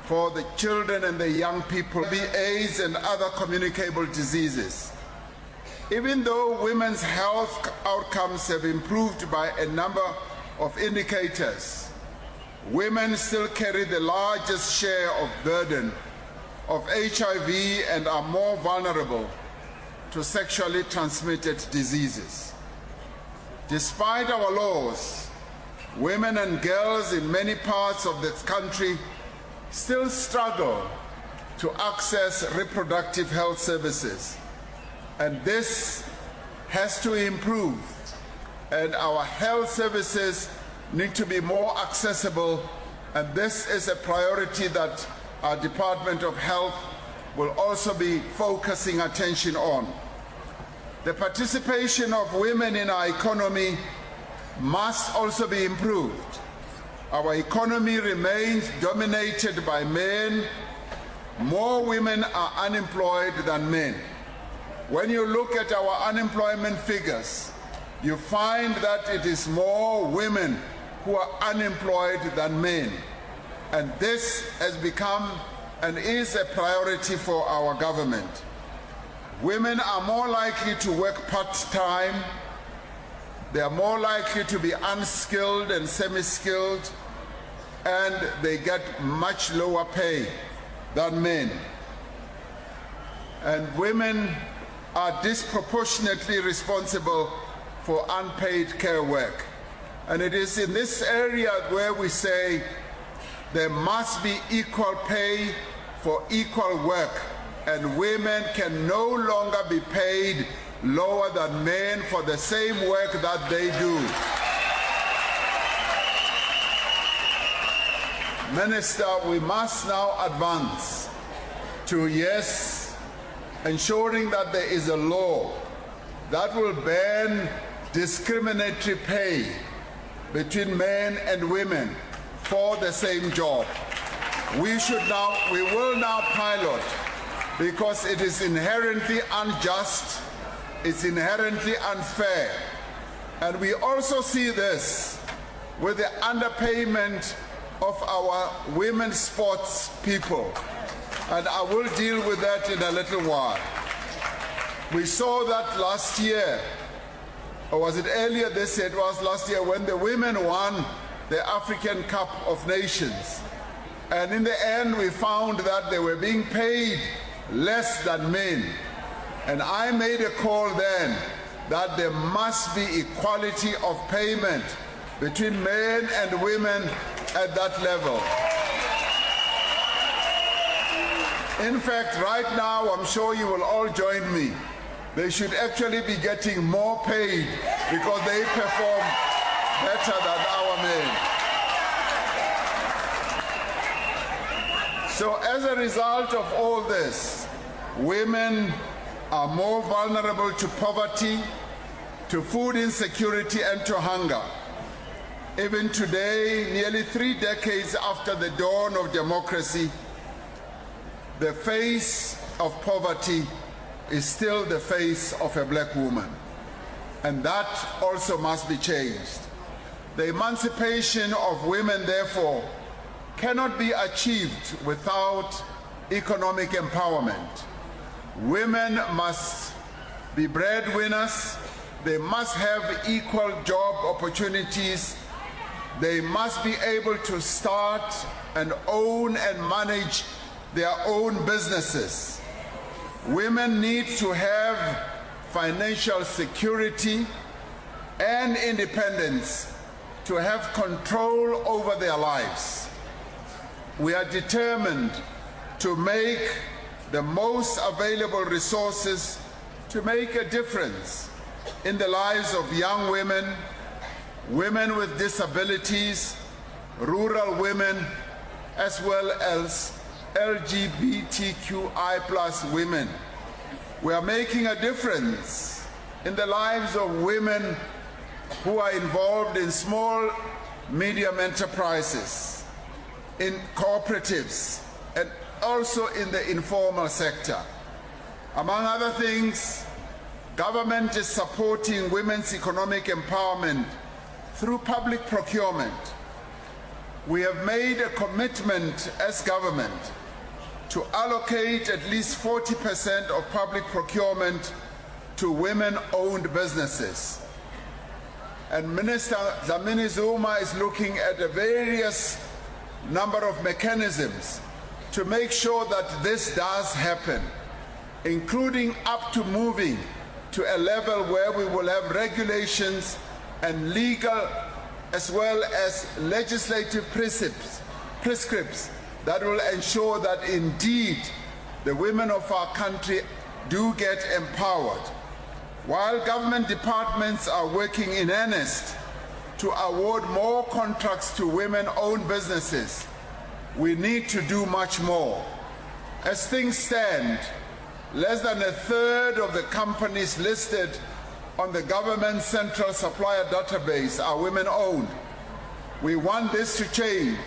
for the children and the young people, the AIDS and other communicable diseases. Even though women's health outcomes have improved by a number of indicators, women still carry the largest share of burden of HIV and are more vulnerable to sexually transmitted diseases. Despite our laws, women and girls in many parts of this country still struggle to access reproductive health services. And this has to improve. And our health services need to be more accessible. And this is a priority that our Department of Health will also be focusing attention on. The participation of women in our economy must also be improved. Our economy remains dominated by men. More women are unemployed than men. When you look at our unemployment figures, you find that it is more women who are unemployed than men. And this has become and is a priority for our government. Women are more likely to work part-time. They are more likely to be unskilled and semi-skilled, and they get much lower pay than men. And women are disproportionately responsible for unpaid care work. And it is in this area where we say there must be equal pay for equal work, and women can no longer be paid lower than men for the same work that they do. Minister, we must now advance to, yes, ensuring that there is a law that will ban discriminatory pay between men and women for the same job. We should now, we will now pilot because it is inherently unjust, it's inherently unfair. And we also see this with the underpayment of our women's sports people. And I will deal with that in a little while. We saw that last year, or was it earlier this year? It was last year when the women won the African Cup of Nations. And in the end, we found that they were being paid less than men. And I made a call then that there must be equality of payment between men and women at that level. In fact, right now, I'm sure you will all join me. They should actually be getting more paid because they perform better than our men. So as a result of all this, women are more vulnerable to poverty, to food insecurity and to hunger. Even today, nearly three decades after the dawn of democracy, the face of poverty is still the face of a black woman. And that also must be changed. The emancipation of women, therefore, cannot be achieved without economic empowerment. Women must be breadwinners. They must have equal job opportunities. They must be able to start and own and manage their own businesses. Women need to have financial security and independence to have control over their lives. We are determined to make the most available resources to make a difference in the lives of young women, women with disabilities, rural women, as well as LGBTQI plus women. We are making a difference in the lives of women who are involved in small, medium enterprises, in cooperatives, and also in the informal sector. Among other things, government is supporting women's economic empowerment through public procurement. We have made a commitment as government to allocate at least 40% of public procurement to women-owned businesses. And Minister Dlamini Zuma is looking at a various number of mechanisms to make sure that this does happen, including up to moving to a level where we will have regulations and legal as well as legislative prescripts, prescripts that will ensure that indeed the women of our country do get empowered. While government departments are working in earnest to award more contracts to women-owned businesses, we need to do much more. As things stand, less than a third of the companies listed on the government central supplier database are women-owned. We want this to change.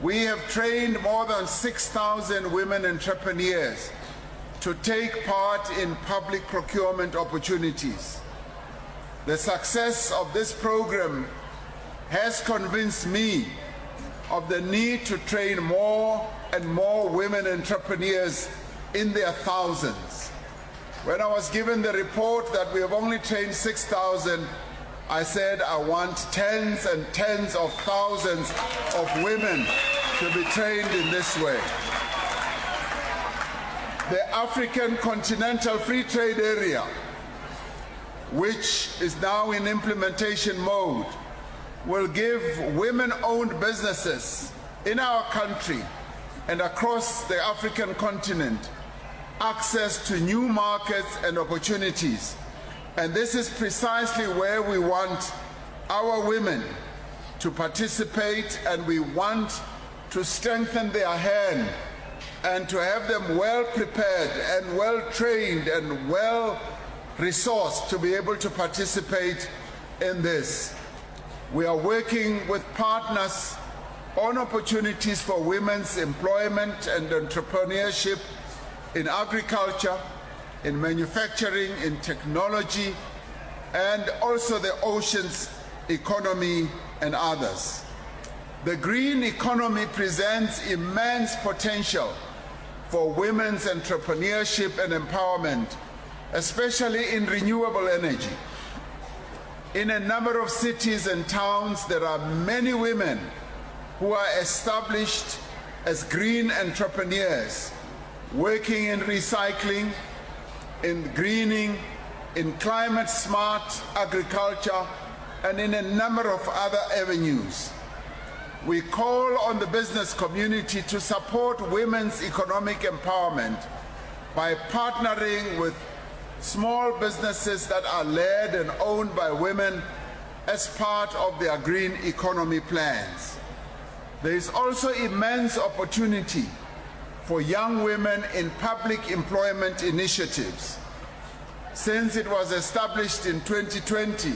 We have trained more than 6,000 women entrepreneurs to take part in public procurement opportunities. The success of this program has convinced me of the need to train more and more women entrepreneurs in their thousands. When I was given the report that we have only trained 6,000, I said I want tens and tens of thousands of women to be trained in this way. The African Continental Free Trade Area, which is now in implementation mode, will give women-owned businesses in our country and across the African continent access to new markets and opportunities. And this is precisely where we want our women to participate and we want to strengthen their hand and to have them well prepared and well trained and well resourced to be able to participate in this. We are working with partners on opportunities for women's employment and entrepreneurship in agriculture, in manufacturing, in technology, and also the oceans economy and others. The green economy presents immense potential for women's entrepreneurship and empowerment, especially in renewable energy. In a number of cities and towns, there are many women who are established as green entrepreneurs, working in recycling, in greening, in climate smart agriculture, and in a number of other avenues. We call on the business community to support women's economic empowerment by partnering with small businesses that are led and owned by women as part of their green economy plans. There is also immense opportunity for young women in public employment initiatives. Since it was established in 2020,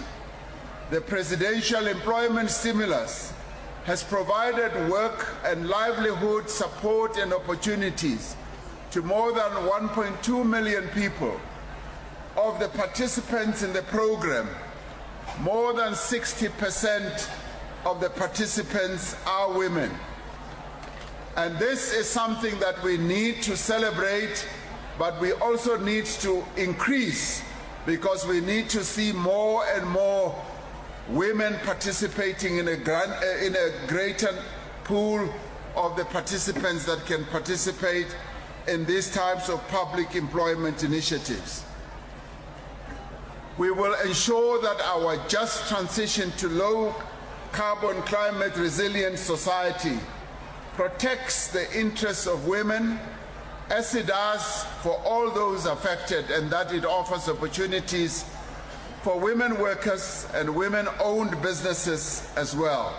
the Presidential Employment Stimulus has provided work and livelihood support and opportunities to more than 1.2 million people. Of the participants in the program, more than 60% of the participants are women. And this is something that we need to celebrate, but we also need to increase because we need to see more and more women participating in a, grand, eh, in a greater pool of the participants that can participate in these types of public employment initiatives. We will ensure that our just transition to low carbon climate resilient society protects the interests of women as it does for all those affected and that it offers opportunities for women workers and women-owned businesses as well.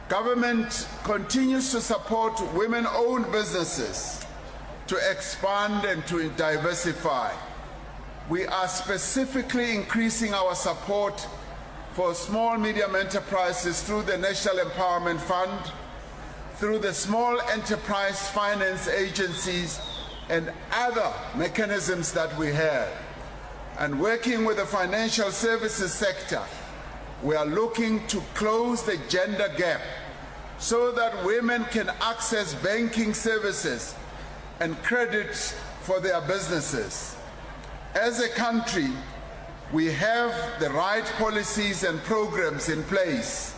Government continues to support women-owned businesses to expand and to diversify. We are specifically increasing our support for small medium enterprises through the National Empowerment Fund, through the small enterprise finance agencies and other mechanisms that we have. And working with the financial services sector, we are looking to close the gender gap so that women can access banking services and credit for their businesses. As a country, we have the right policies and programs in place.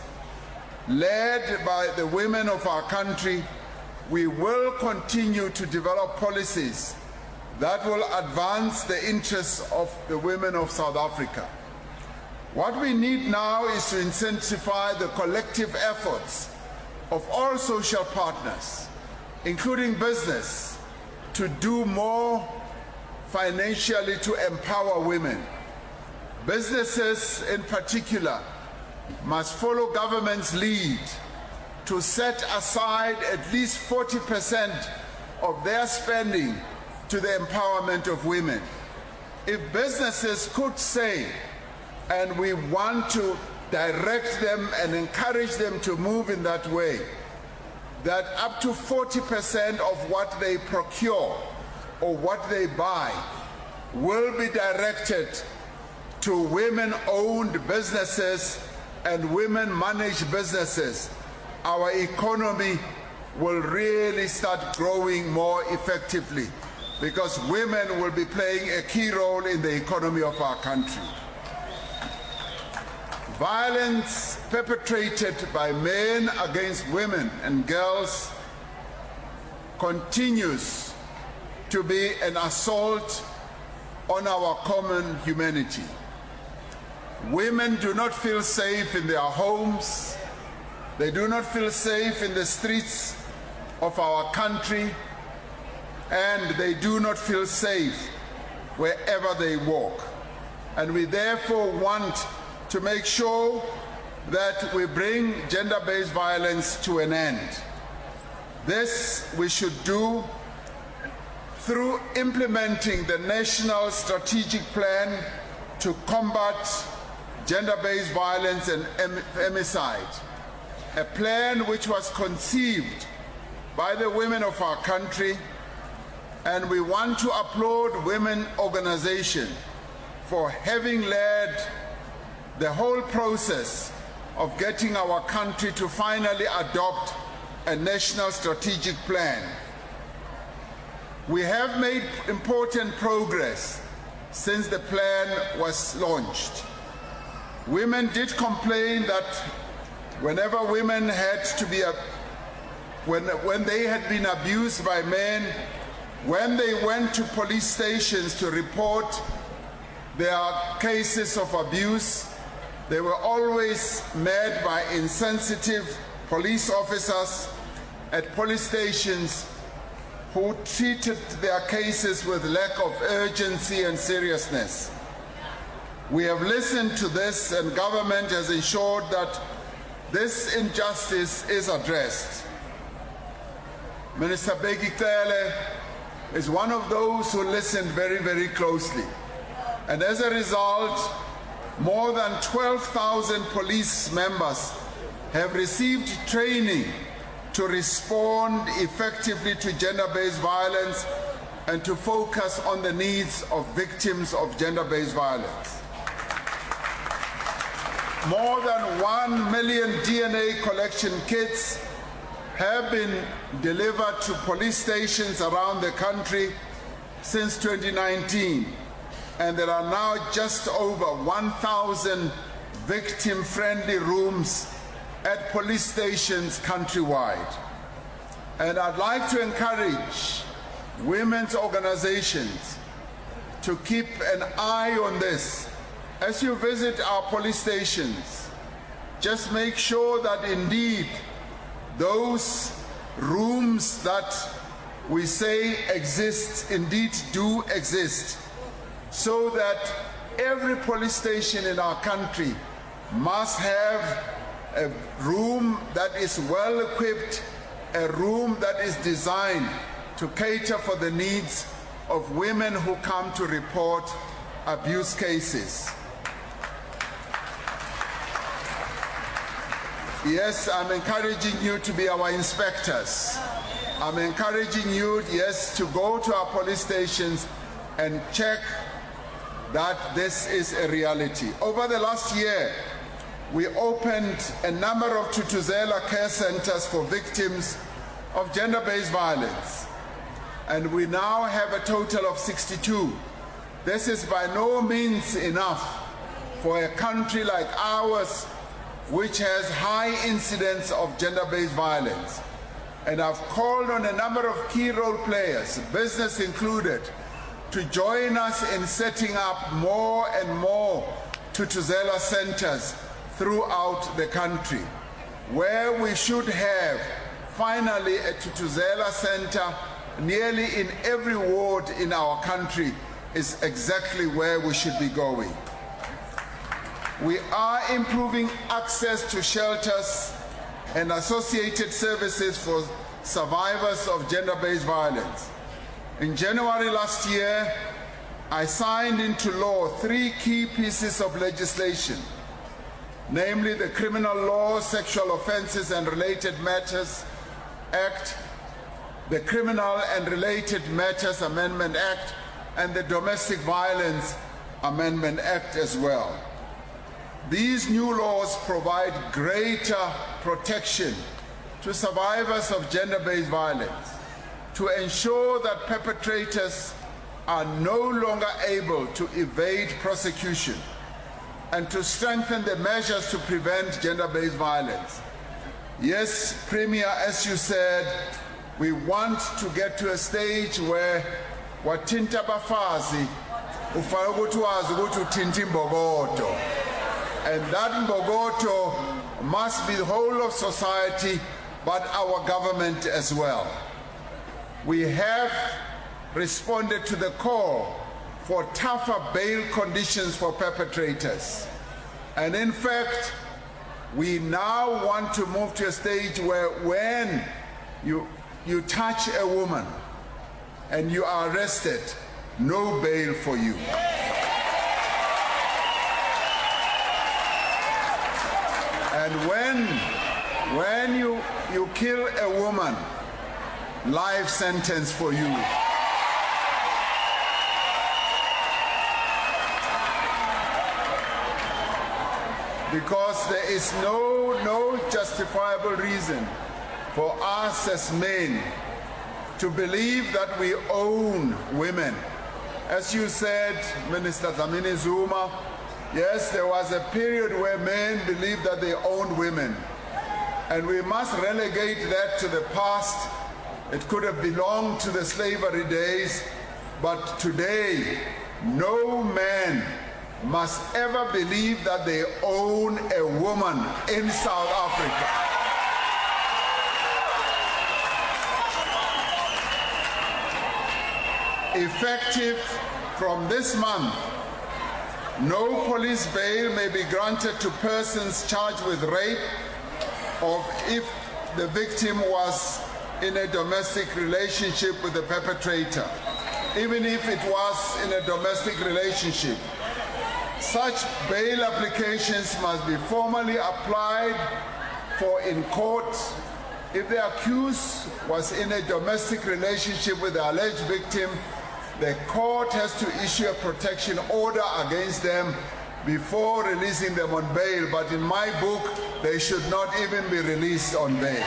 Led by the women of our country, we will continue to develop policies that will advance the interests of the women of South Africa. What we need now is to intensify the collective efforts of all social partners, including business, to do more financially to empower women. Businesses in particular must follow government's lead to set aside at least 40% of their spending to the empowerment of women. If businesses could say, and we want to direct them and encourage them to move in that way, that up to 40% of what they procure or what they buy will be directed to women-owned businesses and women-managed businesses, our economy will really start growing more effectively because women will be playing a key role in the economy of our country. Violence perpetrated by men against women and girls continues to be an assault on our common humanity. Women do not feel safe in their homes. They do not feel safe in the streets of our country. And they do not feel safe wherever they walk. And we therefore want to make sure that we bring gender-based violence to an end. This we should do through implementing the National Strategic Plan to combat gender-based violence and femicide, a plan which was conceived by the women of our country, and we want to applaud women organization for having led the whole process of getting our country to finally adopt a national strategic plan. We have made important progress since the plan was launched. Women did complain that whenever women had to be when, when they had been abused by men, when they went to police stations to report their cases of abuse, they were always met by insensitive police officers at police stations who treated their cases with lack of urgency and seriousness. We have listened to this and government has ensured that this injustice is addressed. Minister Bheki Cele is one of those who listened very, very closely. And as a result, more than 12,000 police members have received training to respond effectively to gender-based violence and to focus on the needs of victims of gender-based violence. More than 1 million DNA collection kits have been delivered to police stations around the country since 2019, and there are now just over 1,000 victim-friendly rooms at police stations countrywide. And I'd like to encourage women's organizations to keep an eye on this. As you visit our police stations, just make sure that indeed those rooms that we say exist indeed do exist, so that every police station in our country must have a room that is well equipped, a room that is designed to cater for the needs of women who come to report abuse cases. Yes, I'm encouraging you to be our inspectors. I'm encouraging you, yes, to go to our police stations and check that this is a reality. Over the last year, we opened a number of Thuthuzela care centers for victims of gender-based violence, and we now have a total of 62. This is by no means enough for a country like ours, which has high incidence of gender-based violence. And I've called on a number of key role players, business included, to join us in setting up more and more Thuthuzela centers throughout the country. where we should have finally a Thuthuzela center nearly in every ward in our country is exactly where we should be going. We are improving access to shelters and associated services for survivors of gender-based violence. In January last year, I signed into law three key pieces of legislation, namely the Criminal Law, Sexual Offences and Related Matters Act, the Criminal and Related Matters Amendment Act, and the Domestic Violence Amendment Act as well. These new laws provide greater protection to survivors of gender-based violence to ensure that perpetrators are no longer able to evade prosecution and to strengthen the measures to prevent gender-based violence. Yes, Premier, as you said, we want to get to a stage where wathinta abafazi ufanele ukuthi wazi ukuthi uthinta imbokodo and that mbokodo must be the whole of society but our government as well. We have responded to the call for tougher bail conditions for perpetrators. And in fact, we now want to move to a stage where when you, you touch a woman and you are arrested, no bail for you. And when, when you, you kill a woman, life sentence for you. Because there is no, no justifiable reason for us as men to believe that we own women. As you said, Minister Dlamini Zuma, yes, there was a period where men believed that they owned women. And we must relegate that to the past. It could have belonged to the slavery days, but today, no man must ever believe that they own a woman in South Africa. Effective from this month, no police bail may be granted to persons charged with rape or if the victim was in a domestic relationship with the perpetrator, even if it was in a domestic relationship. Such bail applications must be formally applied for in court if the accused was in a domestic relationship with the alleged victim. The court has to issue a protection order against them before releasing them on bail. But in my book, they should not even be released on bail.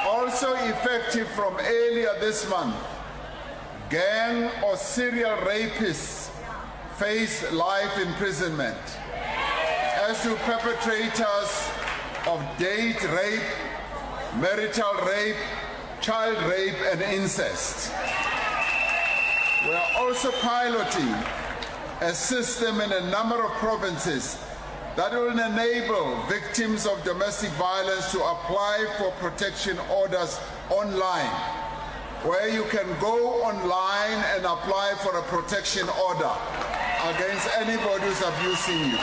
Also effective from earlier this month, gang or serial rapists face life imprisonment. As do perpetrators of date rape, marital rape, child rape, and incest. We are also piloting a system in a number of provinces that will enable victims of domestic violence to apply for protection orders online, where you can go online and apply for a protection order against anybody who's abusing you.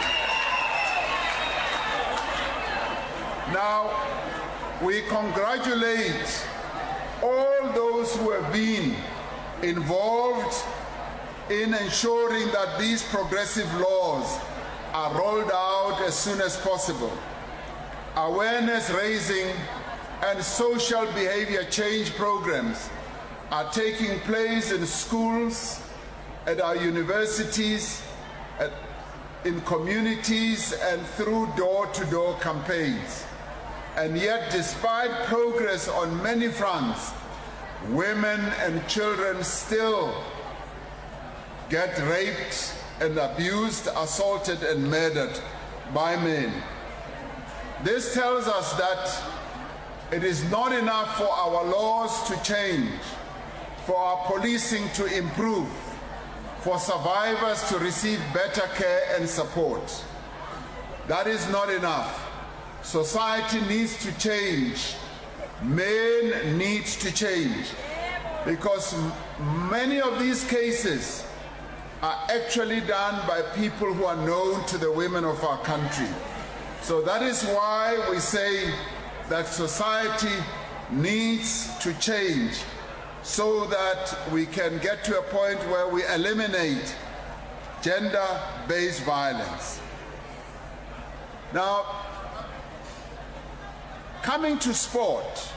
Now, we congratulate all those who have been involved in ensuring that these progressive laws are rolled out as soon as possible. Awareness raising and social behavior change programs are taking place in schools, at our universities, at, in communities, and through door to door campaigns. And yet, despite progress on many fronts, women and children still get raped and abused, assaulted, and murdered by men. This tells us that it is not enough for our laws to change, for our policing to improve, for survivors to receive better care and support. That is not enough. Society needs to change. Men need to change. Because many of these cases are actually done by people who are known to the women of our country. So that is why we say that society needs to change so that we can get to a point where we eliminate gender-based violence. Now, coming to sport,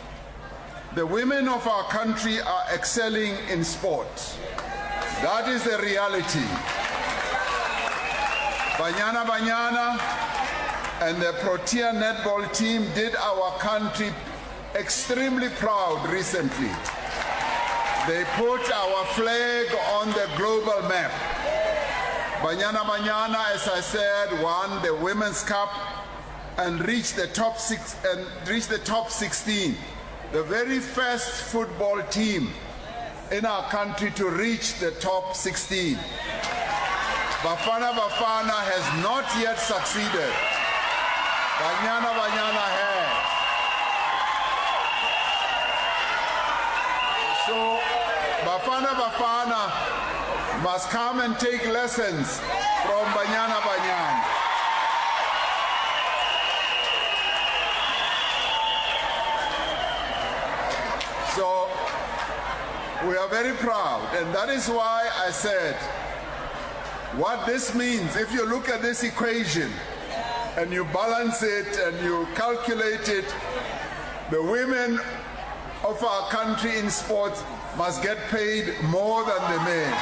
the women of our country are excelling in sport. That is the reality. Banyana Banyana and the Protea netball team did our country extremely proud recently. They put our flag on the global map. Banyana Banyana, as I said, won the Women's Cup and reached the top six and reached the top 16. The very first football team in our country to reach the top 16. Bafana Bafana has not yet succeeded. Banyana Banyana has. So Bafana Bafana must come and take lessons from Banyana Banyana. So we are very proud, and that is why I said what this means. If you look at this equation and you balance it and you calculate it, the women of our country in sports must get paid more than the men.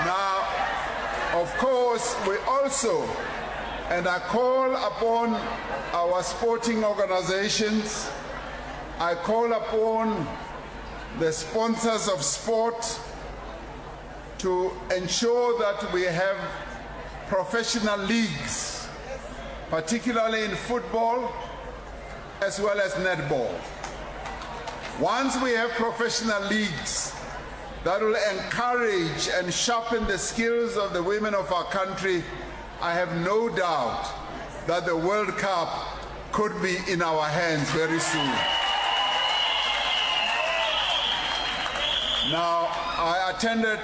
Now, of course, we also, and I call upon our sporting organizations, I call upon the sponsors of sport to ensure that we have professional leagues, particularly in football as well as netball. Once we have professional leagues that will encourage and sharpen the skills of the women of our country, I have no doubt that the World Cup could be in our hands very soon. Now, I attended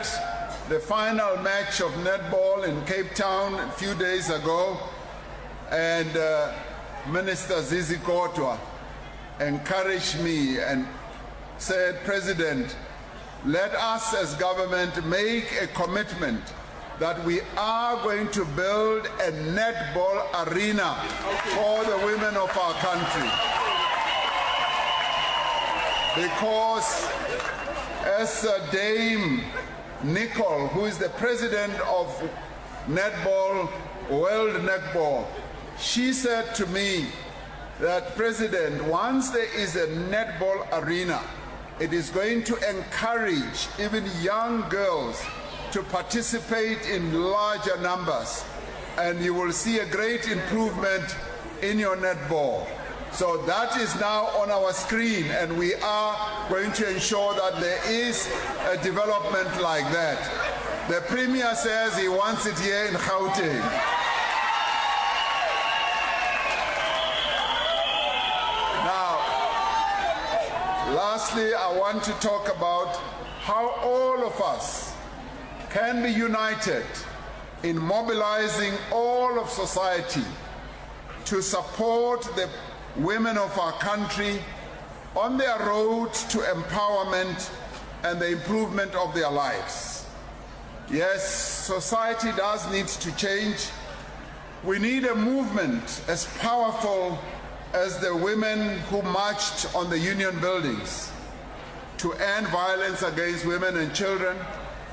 the final match of netball in Cape Town a few days ago, and uh, Minister Zizi Kodwa encouraged me and said, President, let us as government make a commitment that we are going to build a netball arena for the women of our country. Because as Dame Nicole, who is the president of Netball, World Netball, she said to me that, President, once there is a netball arena, it is going to encourage even young girls to participate in larger numbers, and you will see a great improvement in your netball. So that is now on our screen, and we are going to ensure that there is a development like that. The Premier says he wants it here in Gauteng. Now, lastly, I want to talk about how all of us can be united in mobilizing all of society to support the women of our country on their road to empowerment and the improvement of their lives. Yes, society does need to change. We need a movement as powerful as the women who marched on the union buildings to end violence against women and children.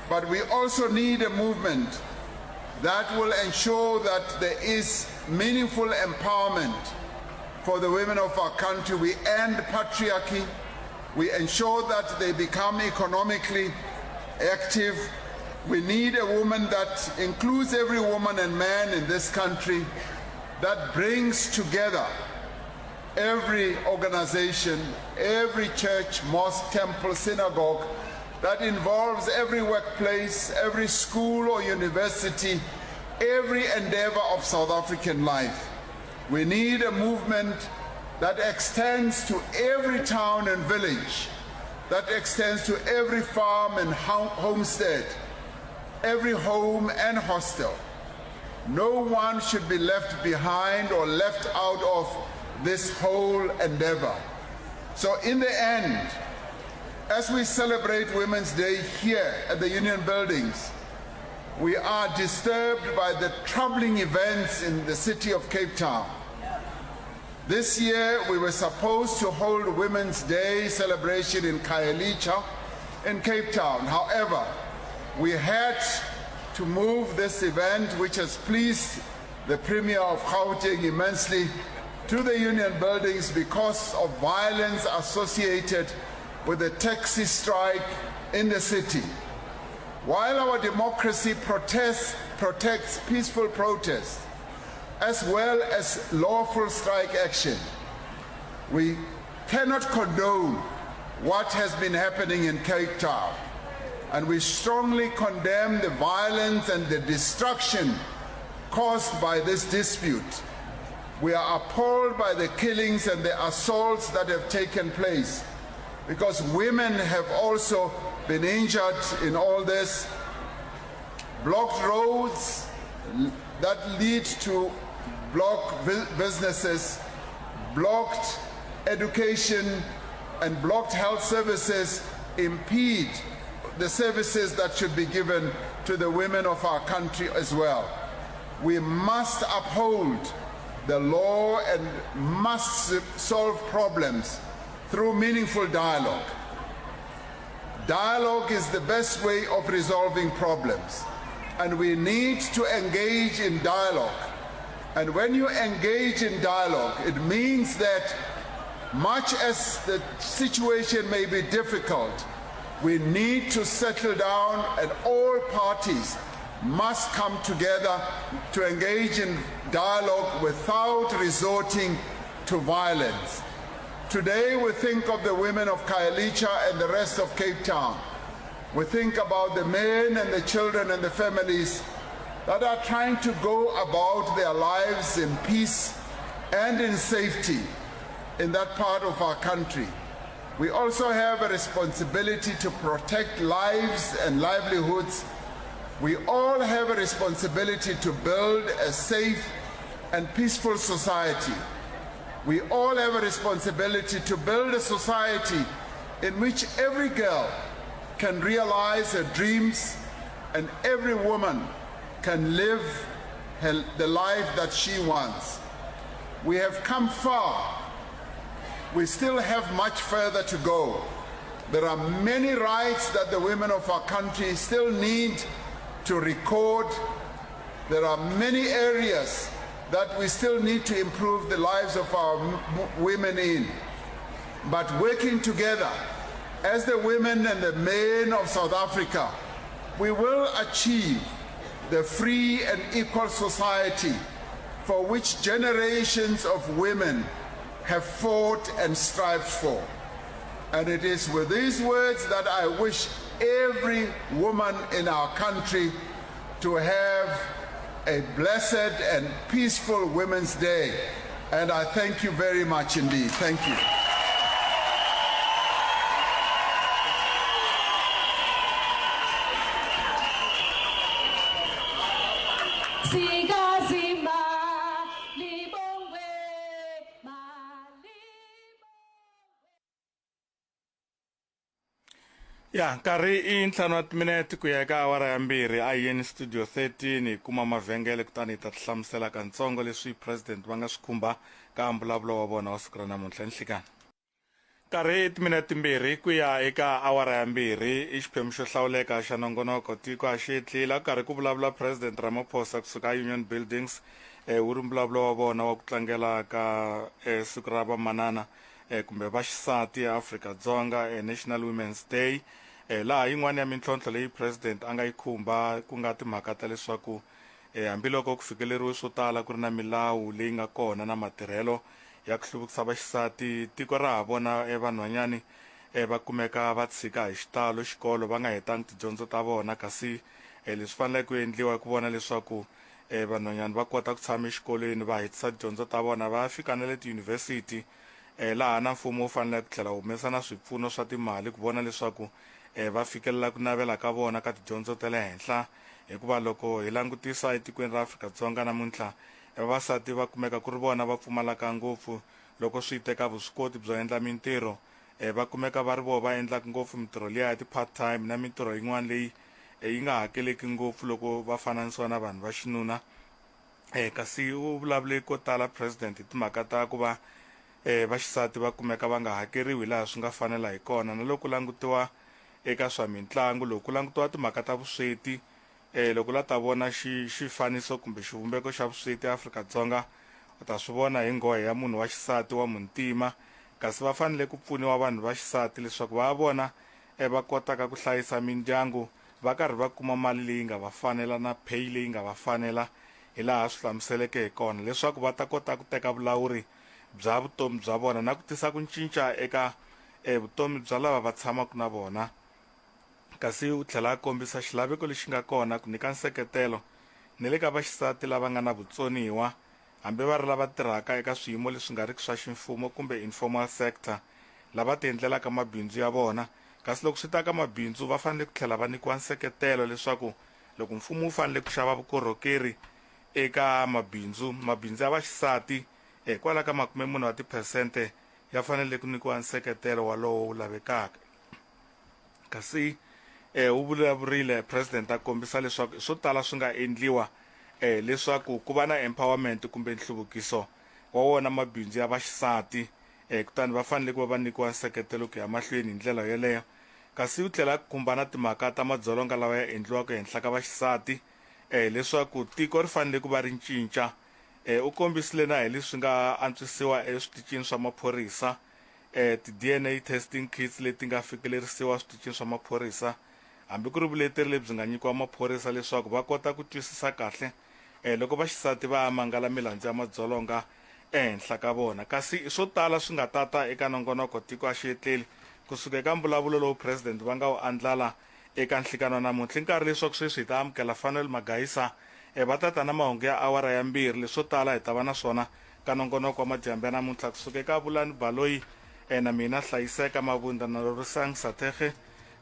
But we also need a movement that will ensure that there is meaningful empowerment for the women of our country. We end patriarchy. We ensure that they become economically active. We need a woman that includes every woman and man in this country, that brings together every organization, every church, mosque, temple, synagogue, that involves every workplace, every school or university, every endeavor of South African life. We need a movement that extends to every town and village, that extends to every farm and homestead, every home and hostel. No one should be left behind or left out of this whole endeavor. So in the end, as we celebrate Women's Day here at the Union Buildings, we are disturbed by the troubling events in the city of Cape Town. This year, we were supposed to hold Women's Day celebration in Khayelitsha in Cape Town. However, we had to move this event, which has pleased the Premier of Gauteng immensely, to the union buildings because of violence associated with the taxi strike in the city. While our democracy protests, protects peaceful protests, as well as lawful strike action, we cannot condone what has been happening in Cape Town. And we strongly condemn the violence and the destruction caused by this dispute. We are appalled by the killings and the assaults that have taken place because women have also been injured in all this. Blocked roads that lead to blocked businesses, blocked education, and blocked health services impede the services that should be given to the women of our country as well. We must uphold the law and must solve problems through meaningful dialogue. Dialogue is the best way of resolving problems, and we need to engage in dialogue. And when you engage in dialogue, it means that much as the situation may be difficult, we need to settle down and all parties must come together to engage in dialogue without resorting to violence. Today we think of the women of Khayelitsha and the rest of Cape Town. We think about the men and the children and the families that are trying to go about their lives in peace and in safety in that part of our country. We also have a responsibility to protect lives and livelihoods. We all have a responsibility to build a safe and peaceful society. We all have a responsibility to build a society in which every girl can realize her dreams and every woman can live her, the life that she wants. We have come far. We still have much further to go. There are many rights that the women of our country still need to record. There are many areas that we still need to improve the lives of our women in. But working together as the women and the men of South Africa, we will achieve the free and equal society for which generations of women have fought and strived for. And it is with these words that I wish every woman in our country to have a blessed and peaceful Women's Day. And I thank you very much indeed. Thank you. Ya nkarhi i ntlhanu wa timinete ku ya eka awara ya mbirhi a hi yeni studio 13 hi kuma mavhengele kutani hi ta tihlamusela kantsongo leswi president va nga swi khumba ka mbulavulo wa vona wa siku ra namuntlha nhlikani nkarhi i timinete timbirhi ku ya eka awara ya mbirhi i xiphemu xo hlawuleka xa nongonoko tiko a xi tlila ku karhi ku vulavula president ramaphosa kusuka union buildings eh, wu ri mbulavulo wa vona wa ku tlangela ka eh, siku ra vamanana eh, kumbe va xisati eAfrika-Dzonga eh, National Women's Day eh, laha yin'wana ya mintlhontlho leyi president a nga yi khumba ku nga timhaka ta leswaku eh, hambiloko ku fikeleriwe swo tala ku ri na milawu leyi nga kona na matirhelo ya ku hluvukisa vaxisati tiko ra ha vona eh, vanhwanyani va kumeka va tshika hi xitalo xikolo va nga hetangi tidyondzo ta vona kasi leswi faneleke ku endliwa i ku vona leswaku vanhwanyana va kota ku tshama exikolweni va hetisa tidyondzo ta vona va ya fika na le tiyunivhesiti laha na mfumo wu faneleke ku tlhela wu humesa na swipfuno swa timali ku vona leswaku va fikelela ku navela ka vona ka tidyondzo ta le henhla hikuva loko hi langutisa etikweni ra Afrika-Dzonga namuntlha vavasati va kumeka ku ri vona va pfumalaka ngopfu loko swi ta eka vuswikoti byo endla mintirho va kumeka va ri vona va endlaka ngopfu mintirho liya ya ti-part time na mintirho yin'wana leyi yi nga hakeleki ngopfu loko va fananisiwa na vanhu va xinuna. Kasi u vulavule ko tala president hi timhaka ta ku va va xisati va kumeka va nga hakeriwi hi laha swi nga fanela hi kona na loko ku langutiwa eka swa mintlangu loko ku langutiwa timhaka ta vusweti loko u la ta vona xi xifaniso kumbe xivumbeko xa vusweti eAfrika-Dzonga u ta swi vona hi nghohe ya munhu wa xisati wa muntima kasi va fanele ku pfuniwa vanhu va xisati leswaku va vona va kotaka ku hlayisa mindyangu va karhi va kuma mali leyi nga va fanela na pay leyi nga va fanela hi laha a swi hlamuseleke hi kona leswaku va ta kota ku teka vulawuri bya vutomi bya vona na ku tisa ku cinca eka vutomi bya lava va tshamaka na vona. Kasi u tlhela a kombisa xilaveko lexi nga kona ku nyika nseketelo ni le ka vaxisati lava nga na vutsoniwa hambi va ri lava tirhaka eka swiyimo leswi nga riki swa ximfumo kumbe informal sector lava tiendlelaka mabindzu ya vona kasi loko swi ta ka mabindzu va fanele ku tlhela va nyikiwa nseketelo leswaku loko mfumo wu fanele ku xava vukorhokeri eka mabindzu mabindzu ya vaxisati kwala ka 40 wa tiphesente ya fanele ku nyikiwa nseketelo walowo wu lavekaka. Kasi u vulavurile president a kombisa leswaku swo tala swi nga endliwa leswaku ku va na empowerment kumbe nhluvukiso wa wona mabindzu ya vaxisati kutani va fanele ku va va nyikiwa nseketelo ku ya mahlweni hi ndlela yoleyo. Kasi u tlhela a khumba na timhaka ta madzolonga lawa ya endliwaka ehenhla ka vaxisati leswaku tiko ri fanele ku va ri cinca. U kombisile na hi leswi nga antswisiwa eswitichini swa maphorisa, ti-DNA testing kits leti nga fikelerisiwa eswitichini swa maphorisa, hambi ku ri vuleteri lebyi nga nyikiwa maphorisa leswaku va kota ku twisisa kahle loko vaxisati va ya mangala milandzu ya madzolonga ehenhla ka vona. Kasi i swo tala swi nga ta ta eka nongonoko Tiko a xi etleli kusuka eka mbulavulo lowu President va nga wu andlala eka nhlikani wa namuntlha. I nkarhi leswaku sweswi hi ta amukela Fanuel Magaisa va ta ta na mahungu ya awara ya mbirhi. Leswo tala hi ta va na swona ka nongonoko wa madyambu ya namuntlha kusuka eka Vulani Baloyi na mina Hlayiseka Mavunda na Rorisang Sathekge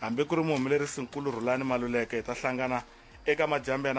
hambi ku ri muhumelerisinkulu Rhulani Maluleke. Hi ta hlangana eka madyambu ya.